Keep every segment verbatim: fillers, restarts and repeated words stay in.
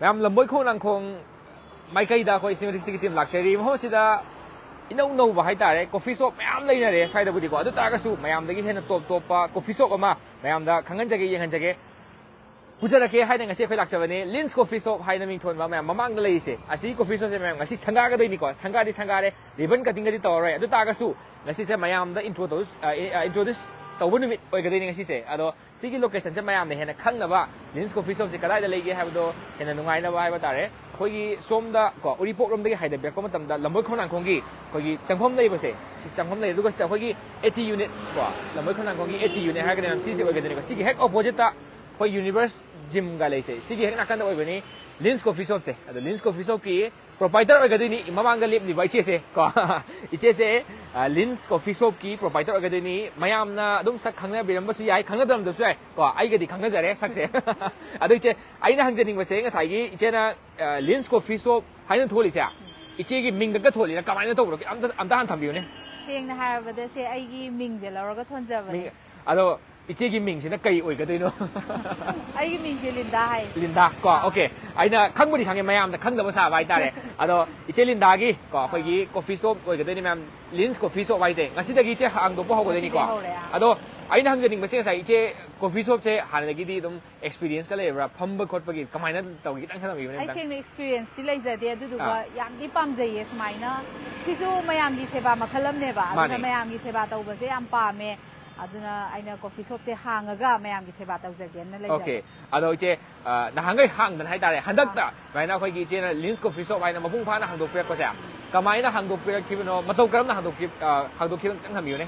ꯃꯌꯥꯝ, ꯂꯝꯕꯣꯏ ꯈꯣꯡꯅꯥꯡꯈꯣꯡ ꯃꯥꯏꯀꯩꯗ ꯑꯩꯈꯣꯏ ꯁꯤꯃꯦꯇ꯭ꯔꯤꯛꯁꯤꯒꯤ ꯇꯤꯝ ꯂꯥꯛꯆꯔꯤ꯫ ꯃꯐꯝ ꯑꯁꯤꯗ ꯏꯅꯧ ꯅꯧꯕ ꯍꯥꯏꯇꯥꯔꯦ, ꯀꯣꯐꯤ ꯁꯣꯞ ꯃꯌꯥꯝ ꯂꯩꯅꯔꯦ ꯁ꯭ꯋꯥꯏꯗꯕꯨꯗꯤꯀꯣ꯫ ꯑꯗꯨ ꯇꯥꯔꯒꯁꯨ ꯃꯌꯥꯝꯗꯒꯤ ꯍꯦꯟꯅ ꯇꯣꯞ ꯇꯣꯞꯄ ꯀꯣꯐꯤ ꯁꯣꯞ ꯑꯃ ꯃꯌꯥꯝꯗ ꯈꯪꯍꯟꯖꯒꯦ, ꯌꯦꯡꯍꯟꯖꯒꯦ꯫ ꯄꯨꯖꯔꯛꯀꯦ ꯍꯥꯏꯅ ꯉꯁꯤ ꯑꯩꯈꯣꯏ ꯂꯥꯛꯆꯕꯅꯤ꯫ ꯂꯤꯟꯁ ꯀꯣꯐꯤ ꯁꯣꯞ ꯍꯥꯏꯅ ꯃꯤꯡꯊꯣꯟꯕ ꯃꯌꯥꯝ ꯃꯃꯥꯡꯗ ꯂꯩꯔꯤꯁꯦ꯫ ꯑꯁꯤꯒꯤ ꯀꯣꯐꯤ ꯁꯣꯞꯁꯦ ꯃꯌꯥꯝ ꯉꯁꯤ ꯁꯪꯒꯥꯒꯗꯣꯏꯅꯤꯀꯣ꯫ ꯁꯪꯒꯥꯗꯤ ꯁꯪꯒꯥꯔꯦ, ꯔꯤꯕꯟ ꯀꯠꯇꯤꯡꯒꯗꯤ ꯇꯧꯔꯔꯣꯏ꯫ ꯑꯗꯨ ꯇꯥꯔꯒꯁꯨ ꯉꯁꯤꯁꯦ ꯃꯌꯥꯝꯗ ꯏꯟꯇ꯭ꯔꯣꯗ꯭ꯌꯨꯁ, ꯑ, ꯑꯦ, ꯑ, ꯏꯟꯇ꯭ꯔꯣꯗ꯭ꯌꯨꯁ ꯇꯧꯕ ꯅꯨꯃꯤꯠ ꯑꯣꯏꯒꯗꯣꯏꯅꯤ ꯉꯁꯤꯁꯦ꯫ ꯑꯗꯣ ꯁꯤꯒꯤ ꯂꯣꯀꯦꯁꯟꯁꯦ ꯃꯌꯥꯝꯅ ꯍꯦꯟꯅ ꯈꯪꯅꯕ, ꯂꯤꯟꯁ ꯀꯣꯐꯤ ꯁꯣꯞꯁꯦ ꯀꯗꯥꯏꯗ ꯂꯩꯒꯦ ꯍꯥꯏꯕꯗꯣ ꯍꯦꯟꯅ ꯅꯨꯡꯉꯥꯏꯅꯕ ꯍꯥꯏꯕ ꯇꯥꯔꯦ꯫ ꯑꯩꯈꯣꯏꯒꯤ ꯁꯣꯝꯗ ꯀꯣ, ꯎꯔꯤꯄꯣꯛ ꯔꯣꯝꯗꯒꯤ ꯍꯥꯏꯗꯕꯤꯔꯛꯄ ꯃꯇꯝꯗ ꯂꯝꯕꯣꯏ ꯈꯣꯡꯅꯥꯡꯈꯣꯡꯒꯤ ꯑꯩꯈꯣꯏꯒꯤ ꯆꯪꯐꯝ ꯂꯩꯕꯁꯦ, ꯁꯤ ꯆꯪꯐꯝ ꯂꯩ꯫ ꯑꯗꯨꯒ ꯁꯤꯗ ꯑꯩꯈꯣꯏꯒꯤ ꯑꯦ ꯇꯤ ꯌꯨꯅꯤꯠ ꯀꯣ, ꯂꯝꯕꯣꯏ ꯈꯣꯡꯅꯥꯡꯈꯣꯡꯒꯤ ꯑꯦ ꯇꯤ ꯌꯨꯅꯤꯠ ꯍꯥꯏꯔꯒꯗꯤ ꯃꯌꯥꯝ ꯁꯤꯁꯦ ꯑꯣꯏꯒꯗꯣꯏꯅꯤꯀꯣ꯫ ꯁꯤꯒꯤ ꯍꯦꯛ ꯑꯣꯄꯣꯖꯤꯠꯇ ꯑꯩꯈꯣꯏ ꯌꯨꯅꯤꯚꯔꯁ ꯖꯤꯝꯒ ꯂꯩꯁꯦ, ꯁꯤꯒꯤ ꯍꯦꯛ ꯅꯥꯀꯟꯗ ꯑꯣꯏꯕꯅꯤ ꯂꯤꯟꯁ ꯀꯣꯐꯤ ꯁꯣꯞꯁꯦ꯫ ꯑꯗꯣ ꯂꯤꯟꯁ ꯀꯣꯐꯤ ꯁꯣꯞꯀꯤ ꯄ꯭ꯔꯣꯄꯥꯏꯇꯔ ꯑꯣꯏꯒꯗꯣꯏꯅꯤ ꯃꯃꯥꯡꯗ ꯂꯦꯞꯂꯤꯕ ꯏꯆꯦꯁꯦ ꯀꯣ꯫ ꯏꯆꯦꯁꯦ, ꯑ, ꯂꯤꯟꯁ ꯀꯣꯐꯤ ꯁꯣꯞꯀꯤ ꯄ꯭ꯔꯣꯄꯥꯏꯇꯔ ꯑꯣꯏꯒꯗꯣꯏꯅꯤ꯫ ꯃꯌꯥꯝꯅ ꯑꯗꯨꯝ ꯁꯛ ꯈꯪꯅꯕꯤꯔꯝꯕꯁꯨ ꯌꯥꯏ, ꯈꯪꯅꯗꯔꯝꯕꯁꯨ ꯌꯥꯏ ꯀꯣ꯫ ꯑꯩꯒꯗꯤ ꯈꯪꯅꯖꯔꯦ ꯁꯛꯁꯦ꯫ ꯑꯗꯣ ꯏꯆꯦ, ꯑꯩꯅ ꯍꯪꯖꯅꯤꯡꯕꯁꯦ ꯉꯁꯥꯏꯒꯤ ꯏꯆꯦꯅ, ꯑ, ꯂꯤꯟꯁ ꯀꯣꯐꯤ ꯁꯣꯞ ꯍꯥꯏꯅ ꯊꯣꯜꯂꯤꯁꯦ, ꯏꯆꯦꯒꯤ ꯃꯤꯡꯗꯒ ꯊꯣꯜꯂꯤꯔꯥ, ꯀꯃꯥꯏꯅ ꯇꯧꯕꯅꯣ? ꯑꯝꯇ, ꯑꯝꯇ ꯍꯥꯟꯅ ꯊꯝꯕꯤꯌꯨꯅꯦ꯫ ꯁꯦꯡꯅ ꯍꯥꯏꯔꯕꯗ ꯁꯦ ꯑꯩꯒꯤ ꯃꯤꯡꯁꯦ ꯂꯧꯔꯒ ꯊꯣꯟꯖꯕꯅꯦ꯫ ꯃꯤꯡ-, ꯑꯗꯣ ꯏꯆꯦꯒꯤ ꯃꯤꯡꯁꯤꯅ ꯀꯩ ꯑꯣꯏꯒꯗꯣꯏꯅꯣ? ꯑꯩꯒꯤ ꯃꯤꯡꯁꯦ ꯂꯤꯟꯗꯥ ꯍꯥꯏ꯫ ꯂꯤꯟꯗꯥ ꯀꯣ, ꯑꯥ꯫ ꯑꯣꯀꯦ꯫ ꯑꯩꯅ ꯈꯪꯕꯨꯗꯤ ꯈꯪꯉꯦ, ꯃꯌꯥꯝꯗ ꯈꯪꯗꯕ ꯁꯥꯕ ꯍꯥꯏꯇꯥꯔꯦ꯫ ꯑꯗꯣ ꯏꯆꯦ ꯂꯤꯟꯗꯥꯒꯤ ꯀꯣ, ꯑꯩꯈꯣꯏꯒꯤ ꯑꯥ꯫ ꯀꯣꯐꯤ ꯁꯣꯞ ꯑꯣꯏꯒꯗꯣꯏꯅꯦ ꯃꯌꯥꯝ, ꯂꯤꯟꯁ ꯀꯣꯐꯤ ꯁꯣꯞ ꯍꯥꯏꯁꯦ꯫ ꯉꯁꯤꯗꯒꯤ ꯏꯆꯦ ꯍꯥꯡꯗꯣꯛꯄ ꯍꯧꯒꯗꯣꯏꯅꯤꯀꯣ꯫ ꯉꯁꯤꯗꯒꯤ ꯍꯧꯔꯦ, ꯑꯥ꯫ ꯑꯗꯣ ꯑꯩꯅ ꯍꯪꯖꯅꯤꯡꯕꯁꯦ ꯉꯁꯥꯏ ꯏꯆꯦ ꯀꯣꯐꯤ ꯁꯣꯞꯁꯦ ꯍꯥꯟꯅꯗꯒꯤꯗꯤ ꯑꯗꯨꯝ ꯑꯦꯛꯁꯄꯤꯔꯤꯌꯦꯟꯁꯀ ꯂꯩꯕ꯭ꯔꯥ? ꯐꯝꯕ ꯈꯣꯠꯄꯒꯤ ꯀꯃꯥꯏꯅ ꯇꯧꯒꯦ? ꯈꯤꯇꯪ ꯊꯝꯕꯤꯌꯨꯅꯦ ꯑꯩ ꯑꯝꯇꯪ꯫ ꯁꯦꯡꯅ ꯑꯦꯛꯁꯄꯤꯔꯤꯌꯦꯟꯁꯇꯤ ꯂꯩꯖꯗꯦ, ꯑꯗꯨꯗꯨꯒ ꯑꯥ꯫ ꯌꯥꯝꯗꯤ ꯄꯥꯝꯖꯩꯌꯦ ꯁꯨꯃꯥꯏꯅ꯫ ꯁꯤꯁꯨ ꯃꯌꯥꯝꯒꯤ ꯁꯦꯕꯥ ꯃꯈꯜ ꯑꯃꯅꯦꯕ꯫ ꯑꯗꯨꯅ ꯃꯥꯅꯦ꯫ ꯃꯌꯥꯝꯒꯤ ꯁꯦꯕꯥ ꯇꯧꯕꯁꯦ ꯌꯥꯝ ꯄꯥꯝꯃꯦ꯫ ꯑꯗꯨꯅ ꯑꯩꯅ ꯀꯣꯐꯤ ꯁꯣꯞꯁꯦ ꯍꯥꯡꯉꯒ ꯃꯌꯥꯝꯒꯤ ꯁꯦꯕꯥ ꯇꯧꯖꯒꯦꯅ ꯂꯩꯖꯕ꯫ ꯑꯣꯀꯦ꯫ ꯑꯗꯣ ꯏꯆꯦ, ꯑ, ꯅꯍꯥꯟꯈꯩ ꯍꯥꯡꯗꯅ ꯍꯥꯏꯇꯥꯔꯦ, ꯍꯟꯗꯛꯇ ꯑꯥ꯫ ꯁꯨꯃꯥꯏꯅ ꯑꯩꯈꯣꯏꯒꯤ ꯏꯆꯦꯅ ꯂꯤꯟꯁ ꯀꯣꯐꯤ ꯁꯣꯞ ꯍꯥꯏꯅ ꯃꯄꯨꯡ ꯐꯥꯅ ꯍꯥꯡꯗꯣꯛꯄꯤꯔꯛꯄꯁꯦ, ꯀꯃꯥꯏꯅ ꯍꯥꯡꯗꯣꯛꯄꯤꯔꯛꯈꯤꯕꯅꯣ, ꯃꯇꯧ ꯀꯔꯝꯅ ꯍꯥꯡꯗꯣꯛꯄꯤ-, ꯑ, ꯍꯥꯡꯗꯣꯛꯈꯤꯕꯅꯣ ꯈꯤꯇꯪ ꯊꯝꯕꯤꯌꯨꯅꯦ꯫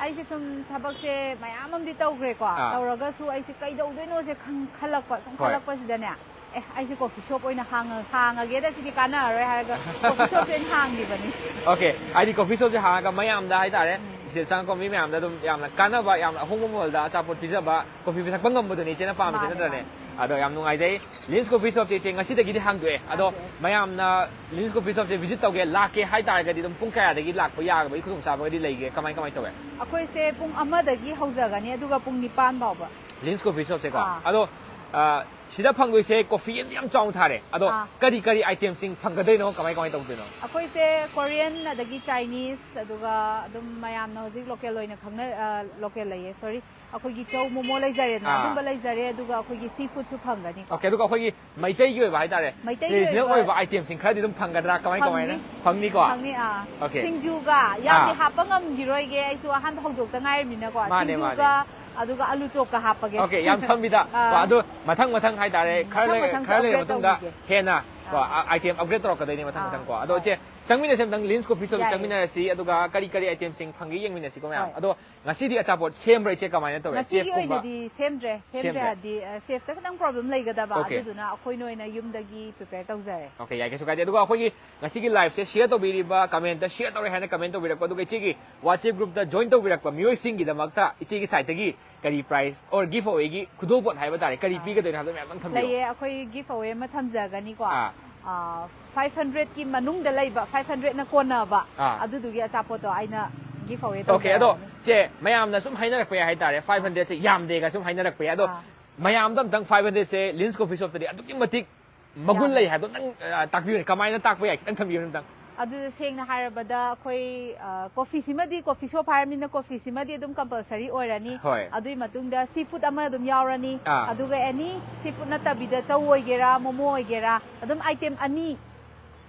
ꯑꯩꯁꯦ ꯁꯨꯝ ꯊꯕꯛꯁꯦ ꯃꯌꯥꯝ ꯑꯃꯗꯤ ꯇꯧꯈ꯭ꯔꯦꯀꯣ꯫ ꯑꯥ꯫ ꯇꯧꯔꯒꯁꯨ ꯑꯩꯁꯦ ꯀꯩꯗꯧꯗꯣꯏꯅꯣꯁꯦ ꯈꯪ-, ꯈꯜꯂꯛꯄ, ꯁꯨꯝ ꯍꯣꯏ꯫ ꯈꯜꯂꯛꯄꯁꯤꯗꯅꯦ, "ꯑꯦ, ꯑꯩꯁꯦ ꯀꯣꯐꯤ ꯁꯣꯞ ꯑꯣꯏꯅ ꯍꯥꯡꯉ-, ꯍꯥꯡꯉꯒꯦꯗ, ꯁꯤꯗꯤ ꯀꯥꯟꯅꯔꯔꯣꯏ" ꯍꯥꯏꯔꯒ ꯀꯣꯐꯤ ꯁꯣꯞꯁꯦ ꯑꯣꯏꯅ ꯍꯥꯡꯈꯤꯕꯅꯤ꯫ ꯑꯣꯀꯦ, ꯍꯥꯏꯗꯤ ꯀꯣꯐꯤ ꯁꯣꯞꯁꯦ ꯍꯥꯡꯉꯒ ꯃꯌꯥꯝꯗ ꯍꯥꯏꯇꯥꯔꯦ, ꯎꯝ꯫ ꯁꯤꯗ ꯆꯪꯉꯛꯄ ꯃꯤ ꯃꯌꯥꯝꯗ ꯑꯗꯨꯝ ꯌꯥꯝꯅ ꯀꯥꯟꯅꯕ, ꯌꯥꯝꯅ ꯑꯍꯣꯡꯕ ꯃꯃꯜꯗ ꯑꯆꯥꯄꯣꯠ ꯄꯤꯖꯕ, ꯀꯣꯐꯤ ꯄꯤꯊꯛꯄ ꯉꯝꯕꯗꯨꯅꯤ ꯏꯆꯦꯅ ꯄꯥꯝꯃꯤꯁꯦ, ꯃꯥꯅꯦ, ꯅꯠꯇ꯭ꯔꯅꯦ? ꯃꯥꯅꯦ꯫ ꯑꯗꯣ ꯌꯥꯝ ꯅꯨꯡꯉꯥꯏꯖꯩ꯫ ꯂꯤꯟꯁ ꯀꯣꯐꯤ ꯁꯣꯞꯁꯦ ꯏꯆꯦ ꯉꯁꯤꯗꯒꯤꯗꯤ ꯍꯥꯡꯗꯣꯛꯑꯦ꯫ ꯑꯗꯣ ꯍꯥꯡꯗꯣꯛꯑꯦ꯫ ꯃꯌꯥꯝꯅ ꯂꯤꯟꯁ ꯀꯣꯐꯤ ꯁꯣꯞꯁꯦ ꯚꯤꯖꯤꯠ ꯇꯧꯒꯦ, ꯂꯥꯛꯀꯦ ꯍꯥꯏꯇꯥꯔꯒꯗꯤ ꯑꯗꯨꯝ ꯄꯨꯡ ꯀꯌꯥꯗꯒꯤ ꯂꯥꯛꯄ ꯌꯥꯕꯒꯤ ꯈꯨꯗꯣꯡꯆꯥꯕꯒꯗꯤ ꯂꯩꯒꯦ? ꯀꯃꯥꯏ, ꯀꯃꯥꯏ ꯇꯧꯋꯦ? ꯑꯩꯈꯣꯏꯁꯦ ꯄꯨꯡ ꯑꯃꯗꯒꯤ ꯍꯧꯖꯒꯅꯤ, ꯑꯗꯨꯒ ꯄꯨꯡ ꯅꯤꯄꯥꯟ ꯐꯥꯎꯕ꯫ ꯂꯤꯟꯁ ꯀꯣꯐꯤ ꯁꯣꯞꯁꯦꯀꯣ꯫ ꯑꯥ꯫ ꯑꯗꯣ ꯑ, ꯁꯤꯗ ꯐꯪꯗꯣꯏꯁꯦ ꯀꯣꯐꯤ ꯑꯃꯗꯤ ꯌꯥꯝ ꯆꯥꯎꯅ ꯊꯥꯔꯦ꯫ ꯑꯗꯣ ꯑꯥ꯫ ꯀꯔꯤ ꯀꯔꯤ item ꯁꯤꯡ ꯐꯪꯒꯗꯣꯏꯅꯣ, ꯀꯃꯥꯏ ꯀꯃꯥꯏ ꯇꯧꯗꯣꯏꯅꯣ? ꯑꯩꯈꯣꯏꯁꯦ Korean, ꯑꯗꯒꯤ Chinese, ꯑꯗꯨꯒ ꯑꯗꯨꯝ ꯃꯌꯥꯝꯅ ꯍꯧꯖꯤꯛ local ꯑꯣꯏꯅ ꯈꯪꯅ, local ꯂꯩꯌꯦ, sorry, ꯑꯩꯈꯣꯏꯒꯤ ꯆꯧ ꯃꯣꯃꯣ ꯂꯩꯖꯔꯦꯗꯅ, ꯑꯥ꯫ ꯑꯗꯨꯝꯕ ꯂꯩꯖꯔꯦ꯫ ꯑꯗꯨꯒ ꯑꯩꯈꯣꯏꯒꯤ sea food ꯁꯨ ꯐꯪꯒꯅꯤ꯫ Okay, ꯑꯗꯨꯒ ꯑꯩꯈꯣꯏꯒꯤ ꯃꯩꯇꯩꯒꯤ ꯑꯣꯏꯕ ꯍꯥꯏꯇꯥꯔꯦ, ꯃꯩꯇꯩꯒꯤ traditional ꯑꯣꯏꯕ ꯑꯣꯏꯕ item ꯁꯤꯡ ꯈꯔꯗꯤ ꯑꯗꯨꯝ ꯐꯪꯒꯗ꯭ꯔꯥ, ꯀꯃꯥꯏ ꯀꯃꯥꯏꯅ? ꯐꯪꯅꯤ꯫ ꯐꯪꯅꯤꯀꯣ? ꯐꯪꯅꯤ, ꯑꯥ꯫ Okay. ꯁꯤꯡꯖꯨꯒ ꯌꯥꯝꯗꯤ ꯑꯥ꯫ ꯍꯥꯞꯄ ꯉꯝꯈꯤꯔꯣꯏꯒꯦ, ꯑꯩꯁꯨ ꯑꯍꯥꯟꯕ ꯍꯧꯗꯣꯛꯇ ꯉꯥꯏꯔꯤꯕꯅꯤꯅꯀꯣ꯫ ꯃꯥꯅꯦ, ꯁꯤꯡꯖꯨꯒ, ꯑꯗꯨꯒ ꯑꯂꯨ ꯆꯣꯞꯀ ꯍꯥꯞꯄꯒꯦ꯫ Okay, ꯌꯥꯝ ꯁꯝꯕꯤꯗ꯫ ꯑꯥ꯫ ꯑꯗꯣ ꯃꯊꯪ ꯃꯊꯪ ꯍꯥꯏꯇꯥꯔꯦ, ꯈꯔ ꯃꯊꯪ ꯂꯩ-, ꯃꯊꯪꯁꯨ ꯈꯔ ꯂꯩꯔ upgrade ꯃꯇꯨꯡꯗ ꯇꯧꯕꯤꯒꯦ꯫ ꯍꯦꯟꯅ ꯀꯣ, ꯑꯥ꯫ item upgrade ꯇꯧꯔꯛꯀꯗꯣꯏꯅꯦ ꯃꯊꯪ ꯑꯥ꯫ ꯃꯊꯪ ꯀꯣ꯫ ꯑꯗꯣ ꯏꯆꯦ, ꯆꯪꯃꯤꯟꯅꯁꯦ ꯑꯝꯇꯪ, Lin's Coffee Shop ꯇ ꯌꯥꯏꯌꯦ꯫ ꯆꯪꯃꯤꯟꯅꯔꯁꯤ, ꯑꯗꯨꯒ ꯀꯔꯤ ꯀꯔꯤ item ꯁꯤꯡ ꯐꯪꯒꯦ ꯌꯦꯡꯃꯤꯟꯅꯁꯤꯀꯣ ꯃꯌꯥꯝ꯫ ꯍꯣꯏ꯫ ꯑꯗꯣ ꯉꯁꯤꯗꯤ ꯑꯆꯥꯄꯣꯠ ꯁꯦꯝꯕ꯭ꯔꯥ ꯏꯆꯦ, ꯀꯃꯥꯏꯅ ꯇꯧꯋꯦ? ꯉꯁꯤꯒꯤ Chef ꯀꯨꯝꯕ? ꯑꯣꯏꯅꯗꯤ ꯁꯦꯝꯗ꯭ꯔꯦ, ꯁꯦꯝꯗ꯭ꯔꯦ ꯁꯦꯝꯗ꯭ꯔꯦ꯫ ꯍꯥꯏꯗꯤ, ꯑ, chef ꯇ ꯈꯤꯇꯪ problem ꯂꯩꯒꯗꯕ, Okay. ꯑꯗꯨꯗꯨꯅ ꯑꯩꯈꯣꯏꯅ ꯑꯣꯏꯅ ꯌꯨꯝꯗꯒꯤ prepare ꯇꯧꯖꯔꯦ꯫ Okay, ꯌꯥꯏ, ꯀꯩꯁꯨ ꯀꯥꯏꯗꯦ꯫ ꯑꯗꯨꯒ ꯑꯩꯈꯣꯏꯒꯤ ꯉꯁꯤꯒꯤ live ꯁꯦ share ꯇꯧꯕꯤꯔꯤꯕ, comment ꯇ share ꯇꯧꯔꯦ ꯍꯥꯏꯅ comment ꯇꯧꯕꯤꯔꯛꯄ, ꯑꯗꯨꯒ ꯏꯆꯦꯒꯤ WhatsApp group ꯇ join ꯇꯧꯕꯤꯔꯛꯄ ꯃꯤꯑꯣꯏꯁꯤꯡꯒꯤꯗꯃꯛꯇ ꯏꯆꯦꯒꯤ side ꯇꯒꯤ ꯀꯔꯤ prize or giveaway ꯒꯤ ꯈꯨꯗꯣꯜꯄꯣꯠ ꯍꯥꯏꯕ ꯇꯥꯔꯦ, ꯀꯔꯤ ꯑꯥ꯫ ꯄꯤꯒꯗꯣꯏꯅꯣ ꯍꯥꯏꯕꯗꯣ ꯃꯌꯥꯝ ꯑꯝꯇꯪ ꯊꯝꯕꯤꯌꯨ꯫ ꯂꯩꯌꯦ, ꯑꯩꯈꯣꯏ giveaway ꯑꯃ ꯊꯝꯖꯒꯅꯤꯀꯣ꯫ ꯑꯥ꯫ ꯑ, five hundred ꯀꯤ ꯃꯅꯨꯡꯗ ꯂꯩꯕ, five hundred ꯅ ꯀꯣꯟꯅꯕ, ꯑꯥ꯫ ꯑꯗꯨꯗꯨꯒꯤ ꯑꯆꯥꯄꯣꯠꯇꯣ ꯑꯩꯅ giveaway Okay, ꯑꯗꯣ ꯇꯧꯖꯔꯅꯤ꯫ ꯆꯦ, ꯃꯌꯥꯝꯅ ꯁꯨꯝ ꯍꯥꯏꯅꯔꯛꯄ ꯌꯥꯏ ꯍꯥꯏꯇꯥꯔꯦ, five hundred ꯁꯦ ꯌꯥꯝꯗꯦꯒ ꯁꯨꯝ ꯍꯥꯏꯅꯔꯛꯄ ꯌꯥꯏ꯫ ꯑꯗꯣ ꯑꯥ꯫ ꯃꯌꯥꯝꯗ ꯑꯝꯇꯪ, five hundred ꯁꯦ Lin's Coffee Shop ꯇꯗꯤ ꯑꯗꯨꯛꯀꯤ ꯃꯇꯤꯛ ꯃꯒꯨꯟ ꯌꯥꯝꯃꯦ꯫ ꯂꯩ ꯍꯥꯏꯕꯗꯣ ꯅꯪ, ꯑ, ꯇꯥꯛꯄꯤꯌꯨꯅꯦ, ꯀꯃꯥꯏꯅ ꯇꯥꯛꯄ ꯌꯥꯏ, ꯈꯤꯇꯪ ꯊꯝꯕꯤꯌꯨꯅꯦ ꯑꯝꯇꯪ꯫ ꯑꯗꯨ ꯁꯦꯡꯅ ꯍꯥꯏꯔꯕꯗ ꯑꯩꯈꯣꯏ, ꯑ, coffee ꯁꯤꯃꯗꯤ, coffee shop ꯍꯥꯏꯔꯕꯅꯤꯅ coffee ꯁꯤꯃꯗꯤ ꯑꯗꯨꯝ compulsory ꯑꯣꯏꯔꯅꯤ꯫ ꯍꯣꯏ꯫ ꯑꯗꯨꯒꯤ ꯃꯇꯨꯡꯗ sea food ꯑꯃ ꯑꯗꯨꯝ ꯌꯥꯎꯔꯅꯤ꯫ ꯑꯥ꯫ ꯑꯗꯨꯒ any sea food ꯅꯠꯇꯕꯤꯗ ꯆꯧ ꯑꯣꯏꯒꯦꯔꯥ, ꯃꯣꯃꯣ ꯑꯣꯏꯒꯦꯔꯥ, ꯑꯗꯨꯝ item ꯑꯅꯤ